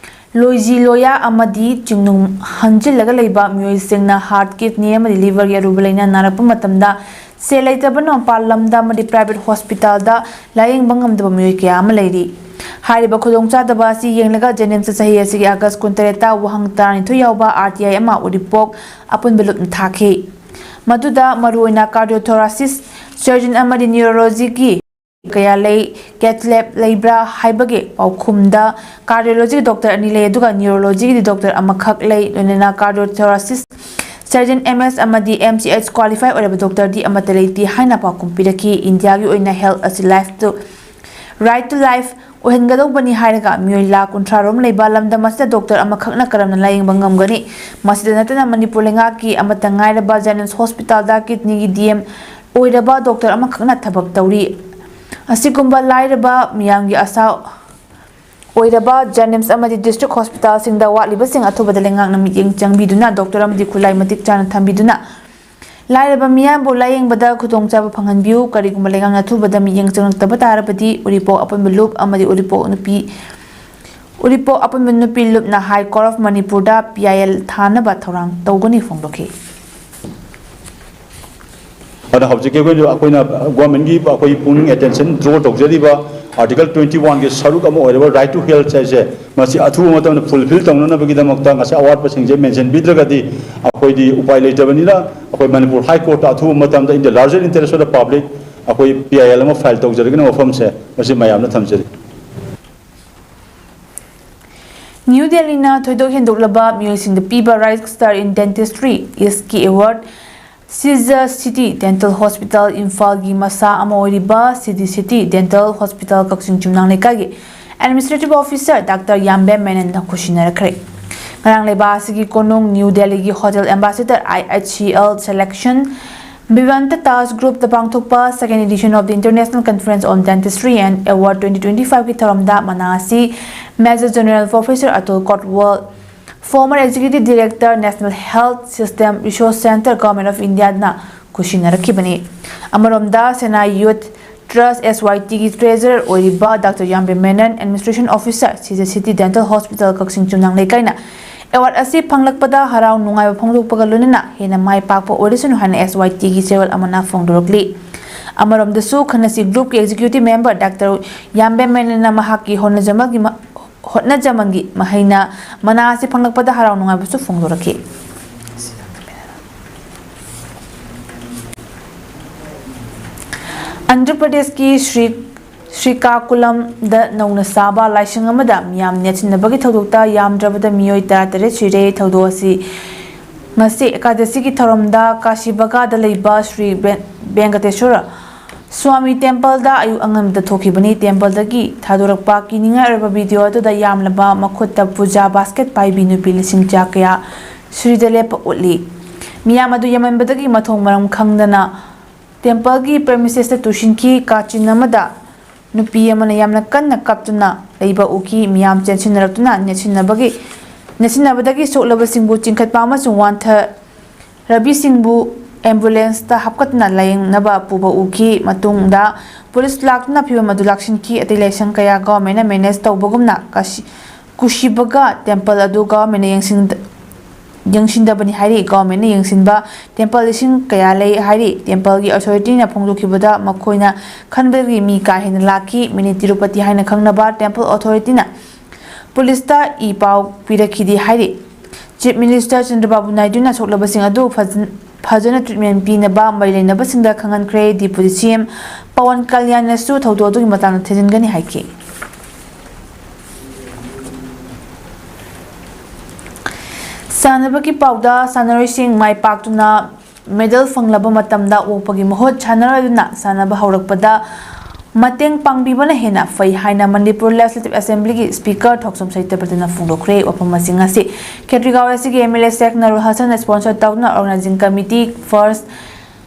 ꯂꯣꯏꯖꯤ ꯂꯣꯌꯥ ꯑꯃꯗꯤ ꯆꯤꯡꯅꯨꯡ ꯍꯟꯖꯤꯜꯂꯒ ꯂꯩꯕ ꯃꯤꯑꯣꯏꯁꯤꯡꯅ heart, kidney ꯑꯃꯗꯤ liver ꯒꯤ ꯑꯔꯨꯕ ꯂꯥꯏꯅꯥ ꯅꯥꯔꯛꯄ ꯃꯇꯝꯗ ꯁꯦꯜ ꯂꯩꯇꯕꯅ ꯃꯄꯥꯟ ꯂꯝꯗ ꯑꯃꯗꯤ private hospital ꯗ ꯂꯥꯌꯦꯡꯕ ꯉꯝꯗꯕ ꯃꯤꯑꯣꯏ ꯀꯌꯥ ꯑꯃ ꯂꯩꯔꯤ꯫ ꯍꯥꯏꯔꯤꯕ ꯈꯨꯗꯣꯡꯆꯥꯗꯕ ꯑꯁꯤ ꯌꯦꯡꯂꯒ JNIMS ꯇ ꯆꯍꯤ ꯑꯁꯤꯒꯤ August ꯀꯨꯟꯇꯔꯦꯠꯇ ꯋꯥꯍꯪ ꯇꯔꯥꯅꯤꯊꯣꯏ ꯌꯥꯎꯕ R T I ꯑꯃ ꯎꯔꯤꯄꯣꯛ ꯑꯄꯨꯟꯕ ꯂꯨꯞꯅ ꯊꯥꯈꯤ꯫ ꯃꯗꯨꯗ ꯃꯔꯨꯑꯣꯏꯅ cardiothoracic surgeon ꯑꯃꯗꯤ neurology ꯒꯤ ꯀꯌꯥ ꯂꯩ, cath lab ꯂꯩꯕ꯭ꯔꯥ ꯍꯥꯏꯕꯒꯤ ꯄꯥꯎꯈꯨꯝꯗ cardiology ꯒꯤ doctor ꯑꯅꯤ ꯂꯩ, ꯑꯗꯨꯒ neurology ꯒꯤꯗꯤ doctor ꯑꯃꯈꯛ ꯂꯩ, ꯂꯣꯏꯅꯅ cardiothoracic surgeon M S ꯑꯃꯗꯤ M C H qualify ꯑꯣꯏꯔꯕ doctor ꯗꯤ ꯑꯃꯠꯇ ꯂꯩꯇꯦ ꯍꯥꯏꯅ ꯄꯥꯎꯈꯨꯝ ꯄꯤꯔꯛꯈꯤ꯫ ꯏꯟꯗꯤꯌꯥꯒꯤ ꯑꯣꯏꯅ health ꯑꯁꯤ life to, right to life ꯑꯣꯏꯍꯟꯒꯗꯧꯕꯅꯤ ꯍꯥꯏꯔꯒ ꯃꯤꯑꯣꯏ ꯂꯥꯈ ꯀꯨꯟꯊ꯭ꯔꯥ ꯔꯣꯝ ꯂꯩꯕ ꯂꯝꯗꯝ ꯑꯁꯤꯗ doctor ꯑꯃꯈꯛꯅ ꯀꯔꯝꯅ ꯂꯥꯌꯦꯡꯕ ꯉꯝꯒꯅꯤ? ꯃꯁꯤꯗ ꯅꯠꯇꯅ ꯃꯅꯤꯄꯨꯔ ꯂꯩꯉꯥꯛꯀꯤ ꯑꯃꯠꯇ ꯉꯥꯏꯔꯕ JNIMS hospital ꯗ kidney ꯒꯤ D M ꯑꯣꯏꯔꯕ doctor ꯑꯃꯈꯛꯅ ꯊꯕꯛ ꯇꯧꯔꯤ꯫ ꯑꯁꯤꯒꯨꯝꯕ ꯂꯥꯏꯔꯕ ꯃꯤꯌꯥꯝꯒꯤ ꯑꯁꯥ ꯑꯣꯏꯔꯕ JNIMS ꯑꯃꯗꯤ district hospitalꯁꯤꯡꯗ ꯋꯥꯠꯂꯤꯕꯁꯤꯡ ꯑꯊꯨꯕꯗ ꯂꯩꯉꯥꯛꯅ ꯃꯤꯠꯌꯦꯡ ꯆꯪꯕꯤꯗꯨꯅ doctor ꯑꯃꯗꯤ ꯈꯨꯠꯂꯥꯏ ꯃꯇꯤꯛ ꯆꯥꯅ ꯊꯝꯕꯤꯗꯨꯅ ꯂꯥꯏꯔꯕ ꯃꯤꯌꯥꯝꯕꯨ ꯂꯥꯌꯦꯡꯕꯗ ꯈꯨꯗꯣꯡꯆꯥꯕ ꯐꯪꯍꯟꯕꯤꯌꯨ꯫ ꯀꯔꯤꯒꯨꯝꯕ ꯂꯩꯉꯥꯛꯅ ꯑꯊꯨꯕꯗ ꯃꯤꯠꯌꯦꯡ ꯆꯪꯂꯛꯇꯕ ꯇꯥꯔꯕꯗꯤ ꯎꯔꯤꯄꯣꯛ ꯑꯄꯨꯟꯕ ꯂꯨꯞ ꯑꯃꯗꯤ ꯎꯔꯤꯄꯣꯛ ꯅꯨꯄꯤ, ꯎꯔꯤꯄꯣꯛ ꯑꯄꯨꯟꯕ ꯅꯨꯄꯤ ꯂꯨꯞꯅ High Court of ꯃꯅꯤꯄꯨꯔꯗ PIL ꯊꯥꯅꯕ ꯊꯧꯔꯥꯡ ꯇꯧꯒꯅꯤ ꯐꯣꯡꯗꯣꯛꯈꯤ꯫ ꯑꯗꯨꯅ ꯍꯧꯖꯤꯛꯀꯤ ꯑꯩꯈꯣꯏꯅ, ꯑꯩꯈꯣꯏꯅ governmentꯀꯤ ꯑꯩꯈꯣꯏ ꯄꯨꯛꯅꯤꯡ attention draw ꯇꯧꯖꯔꯤꯕ Article twenty oneꯒꯤ ꯁꯔꯨꯛ ꯑꯃ ꯑꯣꯏꯔꯤꯕ Right to Health ꯍꯥꯏꯁꯦ, ꯃꯁꯤ ꯑꯊꯨꯕ ꯃꯇꯝꯗ fulfil ꯇꯧꯅꯅꯕꯒꯤꯗꯃꯛꯇ ꯉꯁꯥꯏ ꯑꯋꯥꯠꯄꯁꯤꯡꯁꯦ mention ꯄꯤꯗ꯭ꯔꯒꯗꯤ ꯑꯩꯈꯣꯏꯗꯤ ꯎꯄꯥꯏ ꯂꯩꯇꯕꯅꯤꯅ ꯑꯩꯈꯣꯏ ꯃꯅꯤꯄꯨꯔ High Courtꯇ ꯑꯊꯨꯕ ꯃꯇꯝꯗ in the larger interest of the public ꯑꯩꯈꯣꯏ PIL ꯑꯃ file ꯇꯧꯖꯔꯒꯅ ꯋꯥꯐꯝꯁꯦ ꯃꯁꯤ ꯃꯌꯥꯝꯅ ꯊꯝꯖꯔꯤ꯫ ꯅ꯭ꯌꯨ ꯗꯦꯜꯂꯤꯅ ꯊꯣꯏꯗꯣꯛ ꯍꯦꯟꯗꯣꯛꯂꯕ ꯃꯤꯑꯣꯏꯁꯤꯡꯗ ꯄꯤꯕ Rising Star in Dentistry ꯏꯁꯀꯤ award Siza City Dental Hospital ꯏꯝꯐꯥꯜꯒꯤ ꯃꯁꯥ ꯑꯃ ꯑꯣꯏꯔꯤꯕ Siza City Dental Hospital ꯀꯛꯆꯤꯡ ꯆꯨꯝꯅꯥꯡ ꯂꯩꯀꯥꯏꯒꯤ Administrative Officer Doctor ꯌꯥꯝꯕꯦꯝ ꯃꯦꯅꯟꯅ ꯈꯨꯠꯁꯤꯟꯅꯔꯛꯈ꯭ꯔꯦ꯫ ꯉꯔꯥꯡ ꯂꯩꯕꯥꯛ ꯑꯁꯤꯒꯤ ꯀꯣꯅꯨꯡ ꯅ꯭ꯌꯨ ꯗꯦꯜꯂꯤꯒꯤ Hotel Ambassador IHCL selection Vivanta Taj Groupꯇ ꯄꯥꯡꯊꯣꯛꯄ Second Edition of the International Conference on Dentistry and Award twenty twenty fiveꯀꯤ ꯊꯧꯔꯝꯗ ꯃꯅꯥ ꯑꯁꯤ Major General Professor Atul Kotwal, Former Executive Director, National Health System Resource Centre, Government of Indiaꯅ ꯈꯨꯠꯁꯤꯟꯅꯔꯛꯈꯤꯕꯅꯤ꯫ ꯑꯃꯔꯣꯝꯗ ꯁꯦꯅꯥ Youth Trust SYTꯒꯤ Treasurer ꯑꯣꯏꯔꯤꯕ Doctor ꯌꯥꯝꯕꯦꯝ ꯃꯦꯅꯟ, Administration Officer, Siza City Dental Hospital ꯀꯛꯆꯤꯡ ꯆꯨꯝꯅꯥꯡ ꯂꯩꯀꯥꯏꯅ award ꯑꯁꯤ ꯐꯪꯂꯛꯄꯗ ꯍꯔꯥꯎ ꯅꯨꯡꯉꯥꯏꯕ ꯐꯣꯡꯗꯣꯛꯄꯒ ꯂꯣꯏꯅꯅ ꯍꯦꯟꯅ ꯃꯥꯏ ꯄꯥꯛꯄ ꯑꯣꯏꯔꯁꯅꯨ ꯍꯥꯏꯅ SYTꯒꯤ ꯆꯦꯔꯣꯜ ꯑꯃꯅ ꯐꯣꯡꯗꯣꯔꯛꯂꯤ꯫ ꯑꯃꯔꯣꯝꯗꯁꯨ ꯈꯟꯅꯁꯤ Groupꯀꯤ Executive Member Doctor ꯌꯥꯝꯕꯦꯝ ꯃꯦꯅꯟꯅ ꯃꯍꯥꯛꯀꯤ ꯍꯣꯠꯅꯖꯃꯜꯒꯤ ꯃ-, ꯍꯣꯠꯅꯖꯃꯟꯒꯤ ꯃꯍꯩꯅ ꯃꯅꯥ ꯑꯁꯤ ꯐꯪꯂꯛꯄꯗ ꯍꯔꯥꯎ ꯅꯨꯡꯉꯥꯏꯕꯁꯨ ꯐꯣꯡꯗꯣꯔꯛꯈꯤ꯫ ꯑꯟꯙ꯭ꯔ ꯄ꯭ꯔꯗꯦꯁꯀꯤ ꯁ꯭ꯔꯤ, ꯁ꯭ꯔꯤꯀꯥꯀꯨꯂꯝꯗ ꯅꯧꯅ ꯁꯥꯕ ꯂꯥꯏꯁꯪ ꯑꯃꯗ ꯃꯤꯌꯥꯝ ꯅꯦꯠꯁꯤꯟꯅꯕꯒꯤ ꯊꯧꯗꯣꯛꯇ ꯌꯥꯝꯗ꯭ꯔꯕꯗ ꯃꯤꯑꯣꯏ ꯇꯔꯥꯇꯔꯦꯠ ꯁꯤꯔꯦ꯫ ꯊꯧꯗꯣꯛ ꯑꯁꯤ ꯉꯁꯤ ꯑꯦꯀꯥꯗꯁꯤꯒꯤ ꯊꯧꯔꯝꯗ ꯀꯥꯁꯤꯕꯒꯥꯗ ꯂꯩꯕ ꯁ꯭ꯔꯤ ꯕꯦꯟ-, ꯕꯦꯡꯀꯇꯦꯁ꯭ꯋꯔ ꯁ꯭ꯋꯥꯃꯤ ꯇꯦꯝꯄꯜꯗ ꯑꯌꯨꯛ ꯑꯉꯟꯕꯗ ꯊꯣꯛꯈꯤꯕꯅꯤ꯫ ꯇꯦꯝꯄꯜꯗꯒꯤ ꯊꯥꯗꯣꯔꯛꯄ ꯀꯤꯅꯤꯡꯉꯥꯏ ꯑꯣꯏꯔꯕ ꯚꯤꯗꯤꯑꯣ ꯑꯗꯨꯗ ꯌꯥꯝꯂꯕ ꯃꯈꯨꯠꯇ ꯄꯨꯖꯥ ꯕꯥꯁꯀꯦꯠ ꯄꯥꯏꯕꯤ ꯅꯨꯄꯤ ꯂꯤꯁꯤꯡ ꯀꯌꯥ ꯁꯤꯔꯤꯗ ꯂꯦꯞꯄ ꯎꯠꯂꯤ꯫ ꯃꯤꯌꯥꯝ ꯑꯗꯨ ꯌꯥꯝꯃꯟꯕꯗꯒꯤ ꯃꯊꯣꯡ ꯃꯔꯝ ꯈꯪꯗꯅ ꯇꯦꯝꯄꯜꯒꯤ ꯄ꯭ꯔꯦꯃꯤꯁꯦꯁꯇ ꯇꯨꯁꯤꯟꯈꯤ꯫ ꯀꯥꯆꯤꯟ ꯑꯃꯗ ꯅꯨꯄꯤ ꯑꯃꯅ ꯌꯥꯝꯅ ꯀꯟꯅ ꯀꯞꯇꯨꯅ ꯂꯩꯕ ꯎꯈꯤ꯫ ꯃꯤꯌꯥꯝ ꯆꯦꯟꯁꯤꯟꯅꯔꯛꯇꯨꯅ ꯅꯦꯠꯁꯤꯟꯅꯕꯒꯤ, ꯅꯦꯠꯁꯤꯟꯅꯕꯗꯒꯤ ꯁꯣꯛꯂꯕꯁꯤꯡꯕꯨ ꯆꯤꯡꯈꯠꯄ ꯑꯃꯁꯨꯡ ꯋꯥꯟꯊꯔꯕꯤꯁꯤꯡꯕꯨ ꯑꯦꯝꯕꯨꯂꯦꯟꯁꯇ ꯍꯥꯞꯀꯠꯇꯨꯅ ꯂꯥꯌꯦꯡꯅꯕ ꯄꯨꯕ ꯎꯈꯤ꯫ ꯃꯇꯨꯡꯗ ꯄꯨꯂꯤꯁ ꯂꯥꯛꯇꯨꯅ ꯐꯤꯚꯝ ꯑꯗꯨ ꯂꯥꯛꯁꯤꯟꯈꯤ꯫ ꯑꯇꯩ ꯂꯥꯏꯁꯪ ꯀꯌꯥ ꯒꯚꯔꯟꯃꯦꯟꯠꯅ ꯃꯦꯅꯦꯖ ꯇꯧꯕꯒꯨꯝꯅ ꯀꯁꯤ-, ꯀꯨꯁꯤꯕꯒ ꯇꯦꯝꯄꯜ ꯑꯗꯨ ꯒꯚꯔꯟꯃꯦꯟꯠꯅ ꯌꯦꯡꯁꯤꯟꯗ-, ꯌꯦꯡꯁꯤꯟꯗꯕꯅꯤ ꯍꯥꯏꯔꯤ꯫ ꯒꯚꯔꯟꯃꯦꯟꯠꯅ ꯌꯦꯡꯁꯤꯟꯕ ꯇꯦꯝꯄꯜ ꯂꯤꯁꯤꯡ ꯀꯌꯥ ꯂꯩ ꯍꯥꯏꯔꯤ꯫ ꯇꯦꯝꯄꯜꯒꯤ ꯑꯣꯊꯣꯔꯤꯇꯤꯅ ꯐꯣꯡꯗꯣꯛꯈꯤꯕꯗ ꯃꯈꯣꯏꯅ ꯈꯟꯕꯗꯒꯤ ꯃꯤ ꯀꯥ ꯍꯦꯟꯅ ꯂꯥꯛꯈꯤ꯫ ꯃꯤꯅꯤ ꯇꯤꯔꯨꯄꯇꯤ ꯍꯥꯏꯅ ꯈꯪꯅꯕ ꯇꯦꯝꯄꯜ ꯑꯣꯊꯣꯔꯤꯇꯤꯅ ꯄꯨꯂꯤꯁꯇ ꯏ ꯄꯥꯎ ꯄꯤꯔꯛꯈꯤꯗꯦ ꯍꯥꯏꯔꯤ꯫ ꯆꯤꯐ ꯃꯤꯅꯤꯁꯇꯔ ꯆꯟꯗ꯭ꯔꯕꯥꯕꯨ ꯅꯥꯏꯗꯨꯅ ꯁꯣꯛꯂꯕꯁꯤꯡ ꯑꯗꯨ ꯐꯖꯟ-, ꯐꯖꯅ ꯇ꯭ꯔꯤꯠꯃꯦꯟꯠ ꯄꯤꯅꯕ ꯃꯔꯤ ꯂꯩꯅꯕꯁꯤꯡꯗ ꯈꯪꯍꯟꯈ꯭ꯔꯦ꯫ ꯗꯤꯄꯨꯇꯤ ꯁꯤ ꯑꯦꯝ ꯄꯋꯟ ꯀꯜꯌꯥꯟꯅꯁꯨ ꯊꯧꯗꯣꯛ ꯑꯗꯨꯒꯤ ꯃꯇꯥꯡꯗ ꯊꯤꯖꯤꯟꯒꯅꯤ ꯍꯥꯏꯈꯤ꯫ ꯁꯥꯟꯅꯕꯒꯤ ꯄꯥꯎꯗ, ꯁꯥꯟꯅꯔꯣꯏꯁꯤꯡ ꯃꯥꯏ ꯄꯥꯛꯇꯨꯅ ꯃꯦꯗꯜ ꯐꯪꯂꯕ ꯃꯇꯝꯗ ꯑꯣꯛꯄꯒꯤ ꯃꯍꯨꯠ, ꯁꯥꯟꯅꯔꯣꯏ ꯑꯗꯨꯅ ꯁꯥꯟꯅꯕ ꯍꯧꯔꯛꯄꯗ ꯃꯇꯦꯡ ꯄꯥꯡꯕꯤꯕꯅ ꯍꯦꯟꯅ ꯐꯩ ꯍꯥꯏꯅ ꯃꯅꯤꯄꯨꯔ ꯂꯦꯖꯤꯁꯂꯦꯇꯤꯚ ꯑꯦꯁꯦꯝꯕ꯭ꯂꯤꯒꯤ ꯁ꯭ꯄꯤꯀꯔ ꯊꯣꯛꯆꯣꯝ ꯁꯍꯤꯇ꯭ꯌꯕ꯭ꯔꯇꯅ ꯐꯣꯡꯗꯣꯛꯈ꯭ꯔꯦ꯫ ꯋꯥꯐꯝ ꯑꯁꯤꯡ ꯑꯁꯤ ꯈꯦꯇ꯭ꯔꯤꯒꯥꯎ ꯑꯦꯁ ꯁꯤꯒꯤ M L A Sheikh Nurul ꯍꯁꯟꯅ ꯁ꯭ꯄꯣꯟꯁꯔ ꯇꯧꯗꯨꯅ organising committee, first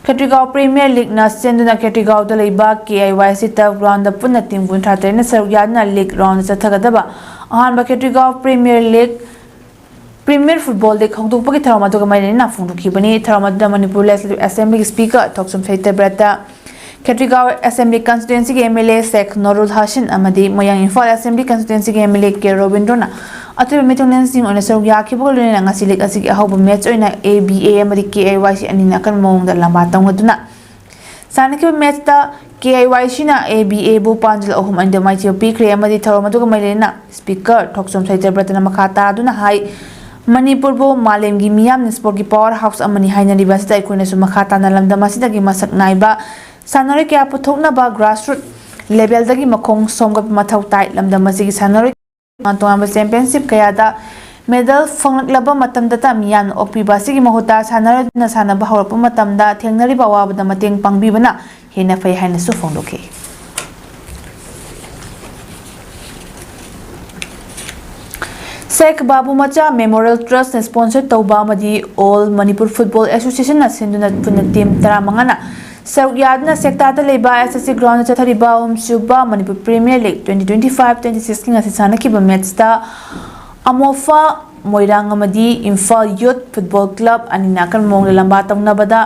Khetrigao premier ꯂꯤꯒꯅ ꯁꯤꯟꯗꯨꯅ ꯈꯦꯇ꯭ꯔꯤꯒꯥꯎꯗ ꯂꯩꯕ ꯀꯦ ꯑꯥꯏ ꯋꯥꯏ ꯁꯤ ꯇꯔꯐ ꯒ꯭ꯔꯥꯎꯟꯗ ꯄꯨꯟꯅ ꯇꯤꯝ ꯀꯨꯟꯊ꯭ꯔꯥ ꯇꯔꯦꯠꯅ ꯁꯔꯨꯛ ꯌꯥꯗꯨꯅ ꯂꯤꯒ ꯔꯥꯎꯟꯗ ꯆꯠꯊꯒꯗꯕ ꯑꯍꯥꯟꯕ Khetrigao premier league, premier football league ꯍꯧꯗꯣꯛꯄꯒꯤ ꯊꯧꯔꯝ ꯑꯗꯨꯒ ꯃꯔꯤ ꯂꯩꯅꯅ ꯐꯣꯡꯗꯣꯛꯈꯤꯕꯅꯤ꯫ ꯊꯧꯔꯝ ꯑꯗꯨꯗ ꯃꯅꯤꯄꯨꯔ ꯂꯦꯖꯤꯁꯂꯦꯇꯤꯚ ꯑꯦꯁꯦꯝꯕ꯭ꯂꯤꯒꯤ ꯁ꯭ꯄꯤꯀꯔ ꯊꯣꯛꯆꯣꯝ ꯁꯍꯤꯇ꯭ꯌꯕ꯭ꯔꯇ, ꯈꯦꯇ꯭ꯔꯤꯒꯥꯎ ꯑꯦꯁꯦꯝꯕ꯭ꯂꯤ ꯀꯟꯁꯇꯤꯇ꯭ꯋꯦꯟꯁꯤꯒꯤ M L A Sheikh Nurul Hasan ꯑꯃꯗꯤ ꯃꯣꯏꯔꯥꯡ ꯏꯝꯐꯥꯜ ꯑꯦꯁꯦꯝꯕ꯭ꯂꯤ ꯀꯟꯁꯇꯤꯇ꯭ꯋꯦꯟꯁꯤꯒꯤ ꯑꯦꯝ ꯑꯦꯜ ꯑꯦ ꯀꯦ ꯔꯣꯕꯤꯟꯗ꯭ꯔꯣꯅ ꯑꯇꯣꯞꯄ ꯃꯤꯊꯨꯡꯂꯦꯟꯁꯤꯡ ꯑꯣꯏꯅ ꯁꯔꯨꯛ ꯌꯥꯈꯤꯕꯒ ꯂꯣꯏꯅꯅ ꯉꯁꯤ ꯂꯤꯒ ꯑꯁꯤꯒꯤ ꯑꯍꯧꯕ ꯃꯦꯠꯆ ꯑꯣꯏꯅ ꯑꯦ ꯕꯤ ꯑꯦ ꯑꯃꯗꯤ ꯀꯦ ꯑꯥꯏ ꯋꯥꯏ ꯁꯤ ꯑꯅꯤꯅ ꯑꯀꯟꯕ ꯃꯑꯣꯡꯗ ꯂꯝꯕꯥ ꯇꯧꯅꯗꯨꯅ ꯁꯥꯟꯅꯈꯤꯕ ꯃꯦꯠꯆꯇ ꯀꯦ ꯑꯥꯏ ꯋꯥꯏ ꯁꯤꯅ ꯑꯦ ꯕꯤ ꯑꯦꯕꯨ ꯄꯥꯟꯖꯜ ꯑꯍꯨꯝ ꯑꯅꯤꯗ ꯃꯥꯏꯊꯤꯕ ꯄꯤꯈ꯭ꯔꯦ ꯑꯃꯗꯤ ꯊꯧꯔꯝ ꯑꯗꯨꯒ ꯃꯔꯤ ꯂꯩꯅꯅ ꯁ꯭ꯄꯤꯀꯔ ꯊꯣꯛꯆꯣꯝ ꯁꯍꯤꯇ꯭ꯌꯕ꯭ꯔꯇꯅ ꯃꯈꯥ ꯇꯥꯗꯨꯅ ꯍꯥꯏ, ꯃꯅꯤꯄꯨꯔꯕꯨ ꯃꯥꯂꯦꯝꯒꯤ ꯃꯤꯌꯥꯝꯅ ꯁ꯭ꯄꯣꯔꯠꯀꯤ ꯄꯥꯋꯔ ꯍꯥꯎꯁ ꯑꯃꯅꯤ ꯍꯥꯏꯅꯔꯤꯕ ꯑꯁꯤꯗ ꯑꯩꯈꯣꯏꯅꯁꯨ ꯃꯈꯥ ꯇꯥꯅ ꯂꯝꯗꯝ ꯑꯁꯤꯗꯒꯤ ꯃꯁꯛ ꯅꯥꯏꯕ ꯁꯥꯟꯅꯔꯣꯏ ꯀꯌꯥ ꯄꯨꯊꯣꯛꯅꯕ ꯒ꯭ꯔꯥꯁꯔꯨꯠ ꯂꯦꯚꯦꯜꯗꯒꯤ ꯃꯈꯣꯡ ꯁꯣꯝꯒꯠꯄ ꯃꯊꯧ ꯇꯥꯏ꯫ ꯂꯝꯗꯝ ꯑꯁꯤꯒꯤ ꯁꯥꯟꯅꯔꯣꯏ ꯇꯣꯉꯥꯟ ꯇꯣꯉꯥꯟꯕ ꯆꯦꯝꯄꯤꯌꯟꯁꯤꯞ ꯀꯌꯥꯗ ꯃꯦꯗꯜ ꯐꯪꯂꯛꯂꯕ ꯃꯇꯝꯗꯇ ꯃꯤꯌꯥꯝꯅ ꯑꯣꯛꯄꯤꯕ ꯑꯁꯤꯒꯤ ꯃꯍꯨꯠꯇ ꯁꯥꯟꯅꯔꯣꯏꯗꯨꯅ ꯁꯥꯟꯅꯕ ꯍꯧꯔꯛꯄ ꯃꯇꯝꯗ ꯊꯦꯡꯅꯔꯤꯕ ꯑꯋꯥꯕꯗ ꯃꯇꯦꯡ ꯄꯥꯡꯕꯤꯕꯅ ꯍꯦꯟꯅ ꯐꯩ ꯍꯥꯏꯅꯁꯨ ꯐꯣꯡꯗꯣꯛꯈꯤ꯫ ꯁꯦꯈ ꯕꯥꯕꯨ ꯃꯆꯥ ꯃꯦꯃꯣꯔꯤꯌꯦꯜ ꯇ꯭ꯔꯁꯅ ꯁ꯭ꯄꯣꯟꯁꯔ ꯇꯧꯕ ꯑꯃꯗꯤ ꯑꯣꯜ ꯃꯅꯤꯄꯨꯔ ꯐꯨꯠꯕꯣꯜ ꯑꯦꯁꯣꯁꯤꯌꯦꯁꯟꯅ ꯁꯤꯟꯗꯨꯅ ꯄꯨꯟꯅ ꯇꯤꯝ ꯇꯔꯥꯃꯉꯥꯅ ꯁꯔꯨꯛ ꯌꯥꯗꯨꯅ ꯁꯦꯛꯇꯥꯗ ꯂꯩꯕ ꯑꯦꯁ ꯑꯦꯁ ꯁꯤ ꯒ꯭ꯔꯥꯎꯟꯗ ꯆꯠꯊꯔꯤꯕ ꯑꯍꯨꯝꯁꯨꯕ Manipur premier league twenty twenty five twenty six ꯀꯤ ꯉꯁꯤ ꯁꯥꯟꯅꯈꯤꯕ ꯃꯦꯠꯁꯇ ꯑꯃꯣꯐꯥ ꯃꯣꯏꯔꯥꯡ ꯑꯃꯗꯤ ꯏꯝꯐꯥꯜ ꯌꯨꯠ ꯐꯨꯠꯕꯣꯜ ꯀ꯭ꯂꯕ ꯑꯅꯤꯅ ꯑꯀꯟꯕ ꯃꯑꯣꯡꯗ ꯂꯝꯕꯥ ꯇꯧꯅꯕꯗ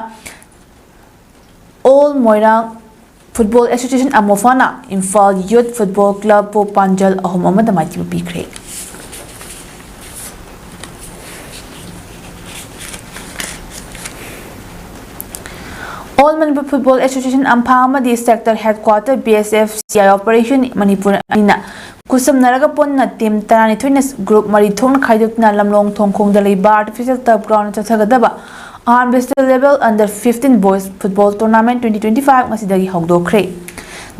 ꯑꯣꯜ ꯃꯣꯏꯔꯥꯡ ꯐꯨꯠꯕꯣꯜ ꯑꯦꯁꯣꯁꯤꯌꯦꯁꯟ ꯑꯃꯣꯐꯥꯅ ꯏꯝꯐꯥꯜ ꯌꯨꯠ ꯐꯨꯠꯕꯣꯜ ꯀ꯭ꯂꯕꯄꯨ ꯄꯥꯟꯖꯜ ꯑꯍꯨꯝ ꯑꯃꯗ ꯃꯥꯏꯊꯤꯕ ꯄꯤꯈ꯭ꯔꯦ꯫ ꯑꯣꯜ ꯃꯅꯤꯄꯨꯔ ꯐꯨꯠꯕꯣꯜ ꯑꯦꯁꯣꯁꯤꯌꯦꯁꯟ ꯑꯝꯐꯥ ꯑꯃꯗꯤ sector headquarter B S F C I operation Manipur ꯑꯅꯤꯅ ꯈꯨꯠꯁꯝꯅꯔꯒ ꯄꯨꯟꯅ ꯇꯤꯝ ꯇꯔꯥꯅꯤꯊꯣꯏꯅ ꯒ꯭ꯔꯨꯞ ꯃꯔꯤ ꯊꯣꯛꯅ ꯈꯥꯏꯗꯣꯛꯇꯨꯅ ꯂꯝꯂꯣꯡ ꯊꯣꯡꯈꯣꯡꯗ ꯂꯩꯕ ꯑꯥꯔꯇꯤꯐꯤꯁꯦꯜ ꯇꯔꯐ ꯒ꯭ꯔꯥꯎꯟꯗ ꯆꯠꯊꯒꯗꯕ ꯑꯍꯥꯟꯕ state level under fifteen boys football tournament twenty twenty five ꯉꯁꯤꯗꯒꯤ ꯍꯧꯗꯣꯛꯈ꯭ꯔꯦ꯫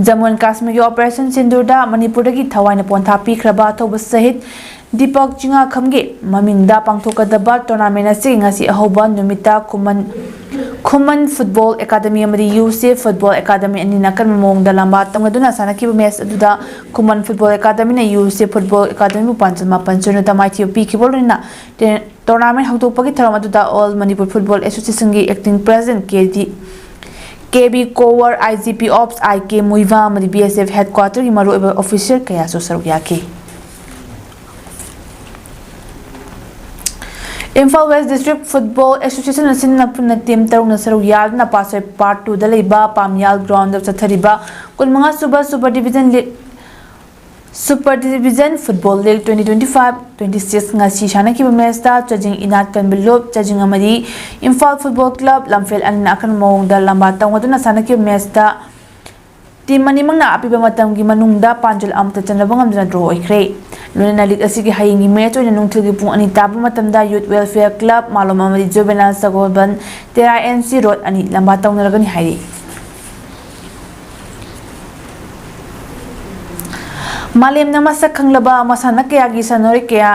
ꯖꯝꯃꯨ ꯑꯦꯟ ꯀꯥꯁꯃꯤꯔꯒꯤ ꯑꯣꯄꯔꯦꯁꯟ ꯁꯤꯟꯗꯨꯔꯗ ꯃꯅꯤꯄꯨꯔꯗꯒꯤ ꯊꯋꯥꯏꯅ ꯄꯣꯟꯊꯥ ꯄꯤꯈ꯭ꯔꯕ ꯑꯊꯧꯕ ꯁꯍꯤꯗ ꯗꯤꯄꯛ ꯆꯤꯉꯥꯈꯝꯒꯤ ꯃꯃꯤꯡꯗ ꯄꯥꯡꯊꯣꯛꯀꯗꯕ ꯇꯣꯔꯅꯥꯃꯦꯟ ꯑꯁꯤ ꯉꯁꯤ ꯑꯍꯧꯕ ꯅꯨꯃꯤꯠꯇ ꯈꯨꯃꯟ ꯈꯨꯃꯟ ꯐꯨꯠꯕꯣꯜ ꯑꯦꯀꯥꯗꯃꯤ ꯑꯃꯗꯤ ꯌꯨ ꯁꯦ ꯐꯨꯠꯕꯣꯜ ꯑꯦꯀꯥꯗꯃꯤ ꯑꯅꯤꯅ ꯑꯀꯟꯕ ꯃꯑꯣꯡꯗ ꯂꯝꯕꯥ ꯇꯧꯅꯗꯨꯅ ꯁꯥꯟꯅꯈꯤꯕ ꯃꯦꯆ ꯑꯗꯨꯗ ꯈꯨꯃꯟ ꯐꯨꯠꯕꯣꯜ ꯑꯦꯀꯥꯗꯃꯤꯅ ꯌꯨ ꯁꯦ ꯐꯨꯠꯕꯣꯜ ꯑꯦꯀꯥꯗꯃꯤꯕꯨ ꯄꯥꯟꯖꯜ ꯃꯥꯄꯟ ꯁꯤꯅꯣꯗ ꯃꯥꯏꯊꯤꯕ ꯄꯤꯈꯤꯕ ꯂꯣꯏꯅꯅ ꯇꯦ- ꯇꯣꯔꯅꯥꯃꯦꯟ ꯍꯧꯗꯣꯛꯄꯒꯤ ꯊꯧꯔꯝ ꯑꯗꯨꯗ ꯑꯣꯜ ꯃꯅꯤꯄꯨꯔ ꯐꯨꯠꯕꯣꯜ ꯑꯦꯁꯣꯁꯤꯌꯦꯁꯟꯒꯤ acting president K D K B Kowar, I G P ops I K Muivah ꯑꯃꯗꯤ ꯕꯤ ꯑꯦꯁ ꯑꯦꯐ ꯍꯦꯗꯀ꯭ꯋꯥꯇꯔꯒꯤ ꯃꯔꯨꯑꯣꯏꯕ ꯑꯣꯐꯤꯁꯤꯌꯦꯜ ꯀꯌꯥꯁꯨ ꯁꯔꯨꯛ ꯌꯥꯈꯤ꯫ Imphal west district football association ꯑꯁꯤꯅ ꯄꯨꯟꯅ ꯇꯤꯝ ꯇꯔꯨꯛꯅ ꯁꯔꯨꯛ ꯌꯥꯗꯨꯅ ꯄꯥꯠꯁꯣꯏ ꯄꯥꯔꯠ ꯇꯨꯗ ꯂꯩꯕ ꯄꯥꯝꯌꯥꯜ ꯒ꯭ꯔꯥꯎꯟꯗ ꯆꯠꯊꯔꯤꯕ ꯀꯨꯟꯃꯉꯥ ꯁꯨꯕ super division league super division football league twenty twenty five twenty six ꯉꯁꯤ ꯁꯥꯟꯅꯈꯤꯕ ꯃꯦꯆꯇ ꯆꯥꯖꯤꯡ ꯏꯅꯥꯠ ꯀꯟꯕ ꯂꯨꯞ ꯆꯥꯖꯤꯡ ꯑꯃꯗꯤ ꯏꯝꯐꯥꯜ ꯐꯨꯠꯕꯣꯜ ꯀ꯭ꯂꯕ ꯂꯝꯐꯦꯜ ꯑꯅꯤꯅ ꯑꯀꯟꯕ ꯃꯑꯣꯡꯗ ꯂꯝꯕꯥ ꯇꯧꯅꯗꯨꯅ ꯁꯥꯟꯅꯈꯤꯕ ꯃꯦꯆꯇ ꯇꯤꯝ ꯑꯅꯤꯃꯛꯅ ꯑꯄꯤꯕ ꯃꯇꯝꯒꯤ ꯃꯅꯨꯡꯗ ꯄꯥꯟꯖꯜ ꯑꯃꯠꯇ ꯆꯟꯅꯕ ꯉꯝꯗꯅ ꯗ꯭ꯔꯣ ꯑꯣꯏꯈ꯭ꯔꯦ꯫ ꯂꯣꯏꯅꯅ ꯂꯤꯒ ꯑꯁꯤꯒꯤ ꯍꯌꯦꯡꯒꯤ ꯃꯦꯆ ꯑꯣꯏꯅ ꯅꯨꯡꯊꯤꯜꯒꯤ ꯄꯨꯡ ꯑꯅꯤ ꯇꯥꯕ ꯃꯇꯝꯗ ꯌꯨꯠ ꯋꯦꯜꯐꯤꯌꯔ ꯀ꯭ꯂꯕ ꯃꯥꯂꯣꯝ ꯑꯃꯗꯤ ꯖꯨꯕꯦꯅꯥꯏꯜ ꯁꯒꯣꯜꯕꯟ ꯇꯦꯔꯥ ꯑꯦꯟ ꯁꯤ ꯔꯣꯗ ꯑꯅꯤ ꯂꯝꯕꯥ ꯇꯧꯅꯔꯒꯅꯤ ꯍꯥꯏꯔꯤ꯫ ꯃꯥꯂꯦꯝꯅ ꯃꯁꯛ ꯈꯪꯂꯕ ꯃꯁꯥꯟꯅ ꯀꯌꯥꯒꯤ ꯁꯥꯟꯅꯔꯣꯏ ꯀꯌꯥ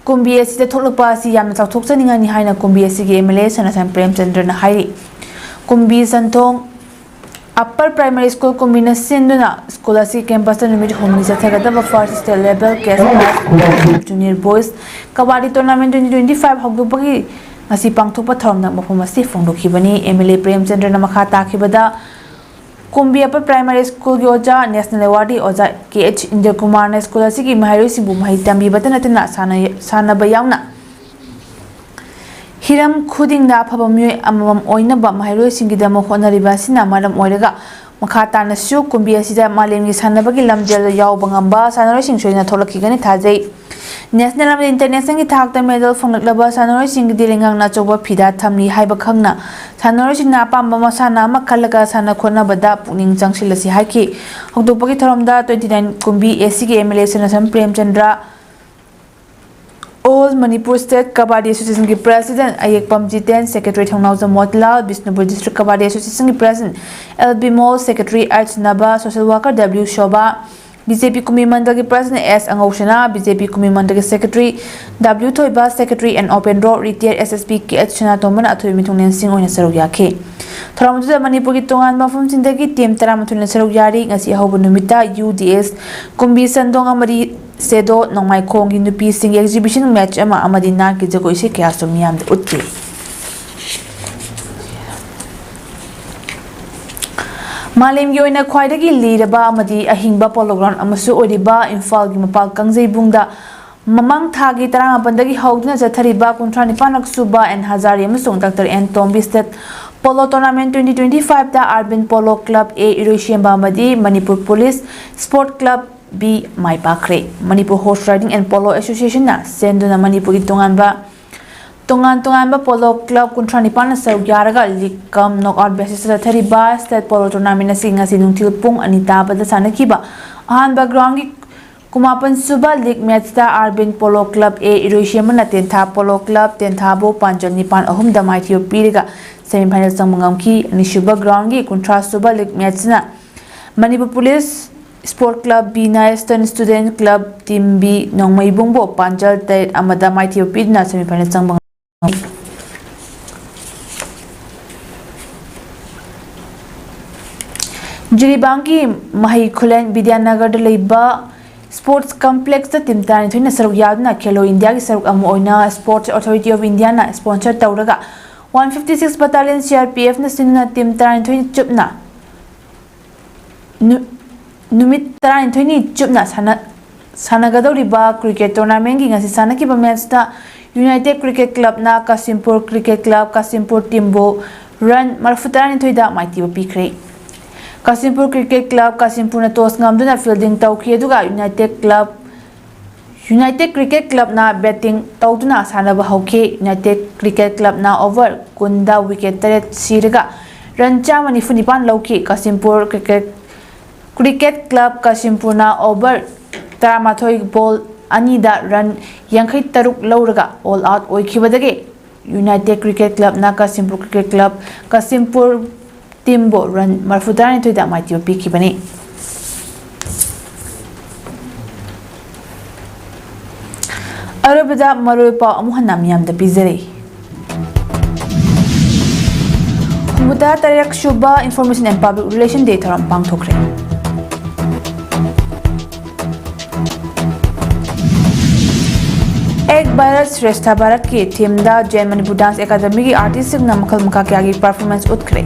ꯀꯨꯝꯕꯤ ꯑꯁꯤꯗ ꯊꯣꯛꯂꯛꯄ ꯑꯁꯤ ꯌꯥꯝꯅ ꯆꯥꯎꯊꯣꯛꯆꯅꯤꯡꯉꯥꯏꯅꯤ ꯍꯥꯏꯅ ꯀꯨꯝꯕꯤ ꯑꯁꯤꯒꯤ ꯑꯦꯝ ꯑꯦꯜ ꯑꯦ ꯁꯅꯥꯊꯥꯟ ꯄ꯭ꯔꯦꯝꯆꯟꯗ꯭ꯔꯅ ꯍꯥꯏꯔꯤ꯫ Kumbi Santhong upper primary school ꯀꯨꯝꯕꯤꯅ ꯁꯤꯟꯗꯨꯅ ꯁ꯭ꯀꯨꯜ ꯑꯁꯤ ꯀꯦꯝꯄꯁꯇ ꯅꯨꯃꯤꯠ ꯍꯨꯝꯅꯤ ꯆꯠꯊꯒꯗꯕ ꯐꯥꯔꯁ ꯁ꯭ꯇꯦꯠ ꯂꯦꯚꯦꯜ ꯀꯦꯁ junior boys kabaddi tournament twenty twenty five ꯍꯧꯗꯣꯛꯄꯒꯤ ꯉꯁꯤ ꯄꯥꯡꯊꯣꯛꯄ ꯊꯧꯔꯝꯗ ꯋꯥꯐꯝ ꯑꯁꯤ ꯐꯣꯡꯗꯣꯛꯈꯤꯕꯅꯤ꯫ ꯑꯦꯝ ꯑꯦꯜ ꯑꯦ ꯄ꯭ꯔꯦꯝꯆꯟꯗ꯭ꯔꯅ ꯃꯈꯥ ꯇꯥꯈꯤꯕꯗ, ꯀꯨꯝꯕꯤ ꯑꯄꯔ ꯄ꯭ꯔꯥꯏꯃꯥꯔꯤ ꯁ꯭ꯀꯨꯜꯒꯤ ꯑꯣꯖꯥ, ꯅꯦꯁꯅꯦꯜ ꯑꯦꯋꯥꯔꯗꯤ ꯑꯣꯖꯥ ꯀꯦ ꯑꯩꯆ ꯏꯟꯗ꯭ꯔꯀꯨꯃꯥꯔꯅ ꯁ꯭ꯀꯨꯜ ꯑꯁꯤꯒꯤ ꯃꯍꯩꯔꯣꯏꯁꯤꯡꯕꯨ ꯃꯍꯩ ꯇꯝꯕꯤꯕꯇ ꯅꯠꯇꯅ ꯁꯥꯟꯅ-, ꯁꯥꯟꯅꯕ ꯌꯥꯎꯅ ꯍꯤꯔꯝ ꯈꯨꯗꯤꯡꯗ ꯑꯐꯕ ꯃꯤꯑꯣꯏ ꯑꯃꯃꯝ ꯑꯣꯏꯅꯕ ꯃꯍꯩꯔꯣꯏꯁꯤꯡꯒꯤꯗꯃꯛ ꯍꯣꯠꯅꯔꯤꯕ ꯑꯁꯤꯅ ꯃꯔꯝ ꯑꯣꯏꯔꯒ, ꯃꯈꯥ ꯇꯥꯅꯁꯨ ꯀꯨꯝꯕꯤ ꯑꯁꯤꯗ ꯃꯥꯂꯦꯝꯒꯤ ꯁꯥꯟꯅꯕꯒꯤ ꯂꯝꯖꯦꯜꯗ ꯌꯥꯎꯕ ꯉꯝꯕ ꯁꯥꯟꯅꯔꯣꯏꯁꯤꯡ ꯁꯣꯏꯗꯅ ꯊꯣꯛꯂꯛꯈꯤꯒꯅꯤ ꯊꯥꯖꯩ꯫ ꯅꯦꯁꯅꯦꯜ ꯑꯃꯗꯤ ꯏꯟꯇꯔꯅꯦꯁꯅꯦꯜꯒꯤ ꯊꯥꯛꯇ ꯃꯦꯗꯜ ꯐꯪꯂꯛꯂꯕ ꯁꯥꯟꯅꯔꯣꯏꯁꯤꯡꯒꯤꯗꯤ ꯂꯩꯉꯥꯛꯅ ꯑꯆꯧꯕ ꯐꯤꯗꯥ ꯊꯝꯂꯤ ꯍꯥꯏꯕ ꯈꯪꯅ, ꯁꯥꯟꯅꯔꯣꯏꯁꯤꯡꯅ ꯑꯄꯥꯝꯕ ꯃꯁꯥꯟꯅ ꯑꯃ ꯈꯜꯂꯒ ꯁꯥꯟꯅ ꯈꯣꯠꯅꯕꯗ ꯄꯨꯛꯅꯤꯡ ꯆꯪꯁꯤꯜꯂꯁꯤ ꯍꯥꯏꯈꯤ꯫ ꯍꯧꯗꯣꯛꯄꯒꯤ ꯊꯧꯔꯝꯗ ꯇ꯭ꯋꯦꯟꯇꯤ ꯅꯥꯏꯟ ꯀꯨꯝꯕꯤ ꯑꯦ ꯁꯤꯒꯤ M L A Sanasam Premchandra, All Manipur State Kabaddi Association ꯒꯤ president Ayekpam Jiten, secretary Thounaojam Motilal, Bishnupur district kabaddi ꯑꯦꯁꯣꯁꯤꯌꯦꯁꯟꯒꯤ president L Bimol, secretary H Naba, social worker W Shova, B J P Kumbi ꯃꯟꯗꯜꯒꯤ president S Ngousana, B J P Kumbi ꯃꯟꯗꯜꯒꯤ secretary W Thoiba, secretary N Opendro, retired S S P K H ꯁꯅꯥꯇꯣꯝꯕꯅ ꯑꯊꯣꯏꯕ ꯃꯤꯊꯨꯡꯂꯦꯟꯁꯤꯡ ꯑꯣꯏꯅ ꯁꯔꯨꯛ ꯌꯥꯈꯤ꯫ ꯊꯧꯔꯝ ꯑꯗꯨꯗ ꯃꯅꯤꯄꯨꯔꯒꯤ ꯇꯣꯉꯥꯟꯕ ꯃꯐꯝꯁꯤꯡꯗꯒꯤ ꯇꯤꯝ ꯇꯔꯥꯃꯥꯊꯣꯏꯅ ꯁꯔꯨꯛ ꯌꯥꯔꯤ꯫ ꯉꯁꯤ ꯑꯍꯧꯕ ꯅꯨꯃꯤꯠꯇ ꯌꯨ ꯗꯤ ꯑꯦꯁ ꯀꯨꯝꯕꯤ ꯁꯟꯗꯣꯡ ꯑꯃꯗꯤ ꯁꯦꯗꯣ ꯅꯣꯡꯃꯥꯏꯈꯣꯡꯒꯤ ꯅꯨꯄꯤꯁꯤꯡꯒꯤ ꯑꯦꯛꯖꯤꯕꯤꯁꯟ ꯃꯦꯠꯆ ꯑꯃ ꯑꯃꯗꯤ ꯅꯥꯠꯀꯤ ꯖꯒꯣꯏ ꯏꯁꯩ ꯀꯌꯥꯁꯨ ꯃꯤꯌꯥꯝꯗ ꯎꯠꯈꯤ꯫ ꯃꯥꯂꯦꯝꯒꯤ ꯑꯣꯏꯅ ꯈ꯭ꯋꯥꯏꯗꯒꯤ ꯂꯤꯔꯕ ꯑꯃꯗꯤ ꯑꯍꯤꯡꯕ ꯄꯣꯂꯣ ꯒ꯭ꯔꯥꯎꯟ ꯑꯃꯁꯨ ꯑꯣꯏꯔꯤꯕ ꯏꯝꯐꯥꯜꯒꯤ ꯃꯄꯥꯜ ꯀꯥꯡꯖꯩꯕꯨꯡꯗ ꯃꯃꯥꯡ ꯊꯥꯒꯤ ꯇꯔꯥꯃꯥꯄꯟꯗꯒꯤ ꯍꯧꯗꯨꯅ ꯆꯠꯊꯔꯤꯕ ꯀꯨꯟꯊ꯭ꯔꯥ ꯅꯤꯄꯥꯟꯂꯛ ꯁꯨꯕ ꯑꯦꯟ ꯍꯖꯥꯔꯤ ꯑꯃꯁꯨꯡ doctor N Tombi state polo tournament twenty twenty ꯐꯥꯏꯚꯇ Arbin polo club A Iroishemba ꯑꯃꯗꯤ Manipur police sport club B ꯃꯥꯏ ꯄꯥꯛꯈ꯭ꯔꯦ꯫ Manipur horse riding and polo ꯑꯦꯁꯣꯁꯤꯌꯦꯁꯟꯅ ꯁꯦꯟꯗꯨꯅ ꯃꯅꯤꯄꯨꯔꯒꯤ ꯇꯣꯉꯥꯟꯕ, ꯇꯣꯉꯥꯟ ꯇꯣꯉꯥꯟꯕ ꯄꯣꯂꯣ ꯀ꯭ꯂꯕ ꯀꯨꯟꯊ꯭ꯔꯥ ꯅꯤꯄꯥꯟꯅ ꯁꯔꯨꯛ ꯌꯥꯔꯒ ꯂꯤꯒ ꯀꯝ ꯅꯣꯛ ꯑꯥꯎꯠ ꯕꯦꯁꯤꯁꯇ ꯆꯠꯊꯔꯤꯕ ꯁ꯭ꯇꯦꯠ ꯄꯣꯂꯣ ꯇꯣꯔꯅꯥꯃꯦꯟꯠ ꯑꯁꯤ ꯉꯁꯤ ꯅꯨꯡꯊꯤꯜ ꯄꯨꯡ ꯑꯅꯤ ꯇꯥꯕꯗ ꯁꯥꯟꯅꯈꯤꯕ ꯑꯍꯥꯟꯕ ꯒ꯭ꯔꯥꯎꯟꯒꯤ ꯀꯨꯟꯃꯥꯄꯟ ꯁꯨꯕ ꯂꯤꯒ ꯃꯦꯠꯆꯇ ꯑꯥꯔꯕꯤꯟ ꯄꯣꯂꯣ ꯀ꯭ꯂꯕ ꯑꯦ ꯏꯔꯣꯏꯁꯦꯝꯕꯅ ꯇꯦꯟꯊꯥ ꯄꯣꯂꯣ ꯀ꯭ꯂꯕ ꯇꯦꯟꯊꯥꯕꯨ ꯄꯥꯟꯖꯜ ꯅꯤꯄꯥꯟ ꯑꯍꯨꯝꯗ ꯃꯥꯏꯊꯤꯕ ꯄꯤꯔꯒ ꯁꯦꯃꯤꯐꯥꯏꯅꯦꯜ ꯆꯪꯕ ꯉꯝꯈꯤ꯫ ꯑꯅꯤꯁꯨꯕ ꯒ꯭ꯔꯥꯎꯟꯒꯤ ꯀꯨꯟꯊ꯭ꯔꯥ ꯁꯨꯕ ꯂꯤꯒ ꯃꯦꯠꯆꯅ ꯃꯅꯤꯄꯨꯔ ꯄꯨꯂꯤꯁ ꯁ꯭ꯄꯣꯔꯠ ꯀ꯭ꯂꯕ ꯕꯤꯅ eastern student club team B ꯅꯣꯡꯃꯩꯕꯨꯡꯕꯨ ꯄꯥꯟꯖꯜ ꯇꯔꯦꯠ ꯑꯃꯗ ꯃꯥꯏꯊꯤꯕ ꯄꯤꯗꯨꯅ ꯁꯦꯃꯤꯐꯥꯏꯅꯦꯜ ꯆꯪꯕ ꯉꯝꯈꯤ꯫ ꯖꯤꯔꯤꯕꯥꯝꯒꯤ ꯃꯍꯩ ꯈꯨꯂꯦꯟ ꯕꯤꯗ꯭ꯌꯥꯅꯒꯔꯗ ꯂꯩꯕ Sports Complexꯇ team ꯇꯔꯥꯅꯤꯊꯣꯏꯅ ꯁꯔꯨꯛ ꯌꯥꯗꯨꯅ Khelo Indiaꯒꯤ ꯁꯔꯨꯛ ꯑꯃ ꯑꯣꯏꯅ Sports Authority of Indiaꯅ sponsor ꯇꯧꯔꯒ one fifty six Battalion CRPFꯅ ꯁꯤꯟꯗꯨꯅ team ꯇꯔꯥꯅꯤꯊꯣꯏ ꯆꯨꯞꯅ ꯅꯨ-, ꯅꯨꯃꯤꯠ ꯇꯔꯥꯅꯤꯊꯣꯏꯅꯤ ꯆꯨꯞꯅ ꯁꯥꯟꯅ-, ꯁꯥꯟꯅꯒꯗꯧꯔꯤꯕ cricket tournamentꯀꯤ ꯉꯁꯤ ꯁꯥꯟꯅꯈꯤꯕ matchꯇ United Cricket Clubꯅ Kassimpur Cricket Club Kassimpur teamꯕꯨ run ꯃꯔꯤꯐꯨ ꯇꯔꯥꯅꯤꯊꯣꯏꯗ ꯃꯥꯏꯊꯤꯕ ꯄꯤꯈ꯭ꯔꯦ꯫ Kassimpur Cricket Club Kassimpurꯅ toss ꯉꯝꯗꯨꯅ fielding ꯇꯧꯈꯤ, ꯑꯗꯨꯒ United Club, United Cricket Clubꯅ batting ꯇꯧꯗꯨꯅ ꯁꯥꯟꯅꯕ ꯍꯧꯈꯤ꯫ United Cricket Clubꯅ over ꯀꯨꯟꯗ wicket ꯇꯔꯦꯠ ꯁꯤꯔꯒ run ꯆꯥꯝꯃ ꯅꯤꯐꯨ ꯅꯤꯄꯥꯟ ꯂꯧꯈꯤ꯫ Kassimpur Cricket, Cricket Club Kassimpurꯅ over ꯇꯔꯥꯃꯥꯊꯣꯏ ball ꯑꯅꯤꯗ run ꯌꯥꯡꯈꯩ ꯇꯔꯨꯛ ꯂꯧꯔꯒ all out ꯑꯣꯏꯈꯤꯕꯗꯒꯤ United Cricket Clubꯅ Kassimpur Cricket Club Kassimpur teamꯕꯨ run ꯃꯔꯤꯐꯨ ꯇꯔꯥꯅꯤꯊꯣꯏꯗ ꯃꯥꯏꯊꯤꯕ ꯄꯤꯈꯤꯕꯅꯤ꯫ ꯑꯔꯣꯏꯕꯗ ꯃꯔꯨꯑꯣꯏ ꯄꯥꯎ ꯑꯃꯨꯛ ꯍꯟꯅ ꯃꯤꯌꯥꯝꯗ ꯄꯤꯖꯔꯤ꯫ ꯍꯨꯝꯐꯨꯇꯔꯥ ꯇꯔꯦꯠ ꯁꯨꯕ Information and Public Relation Day ꯊꯧꯔꯝ ꯄꯥꯡꯊꯣꯛꯈ꯭ꯔꯦ꯫ Ek Bharat Shreshtha Bharatꯀꯤ themeꯗ Zen Manipur Dance Academyꯒꯤ artistꯁꯤꯡꯅ ꯃꯈꯜ ꯃꯈꯥ ꯀꯌꯥꯒꯤ performance ꯎꯠꯈ꯭ꯔꯦ꯫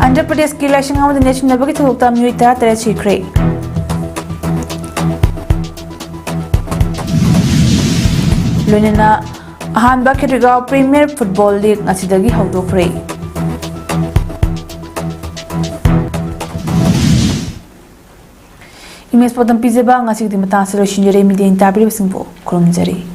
ꯑꯟꯙ꯭ꯔ ꯄ꯭ꯔꯗꯦꯁꯀꯤ ꯂꯥꯏꯁꯪ ꯑꯃꯗ ꯅꯦꯠ ꯁꯤꯟꯅꯕꯒꯤ ꯊꯧꯗꯣꯛꯇ ꯃꯤꯑꯣꯏ ꯇꯔꯥ ꯇꯔꯦꯠ ꯁꯤꯈ꯭ꯔꯦ꯫ ꯂꯣꯏꯅꯅ ꯑꯍꯥꯟꯕ ꯈꯦꯇ꯭ꯔꯤꯒꯥꯎ Premier Football League ꯉꯁꯤꯗꯒꯤ ꯍꯧꯗꯣꯛꯈ꯭ꯔꯦ꯫ Image ꯄꯥꯎꯗꯝ ꯄꯤꯖꯕ ꯉꯁꯤꯒꯤꯗꯤ ꯃꯇꯥꯡ ꯑꯁꯤꯗ ꯂꯣꯏꯁꯤꯟꯖꯔꯦ꯫ Media ꯇꯥꯕꯤꯔꯤꯕꯁꯤꯡꯕꯨ ꯈꯨꯔꯨꯝꯖꯔꯤ꯫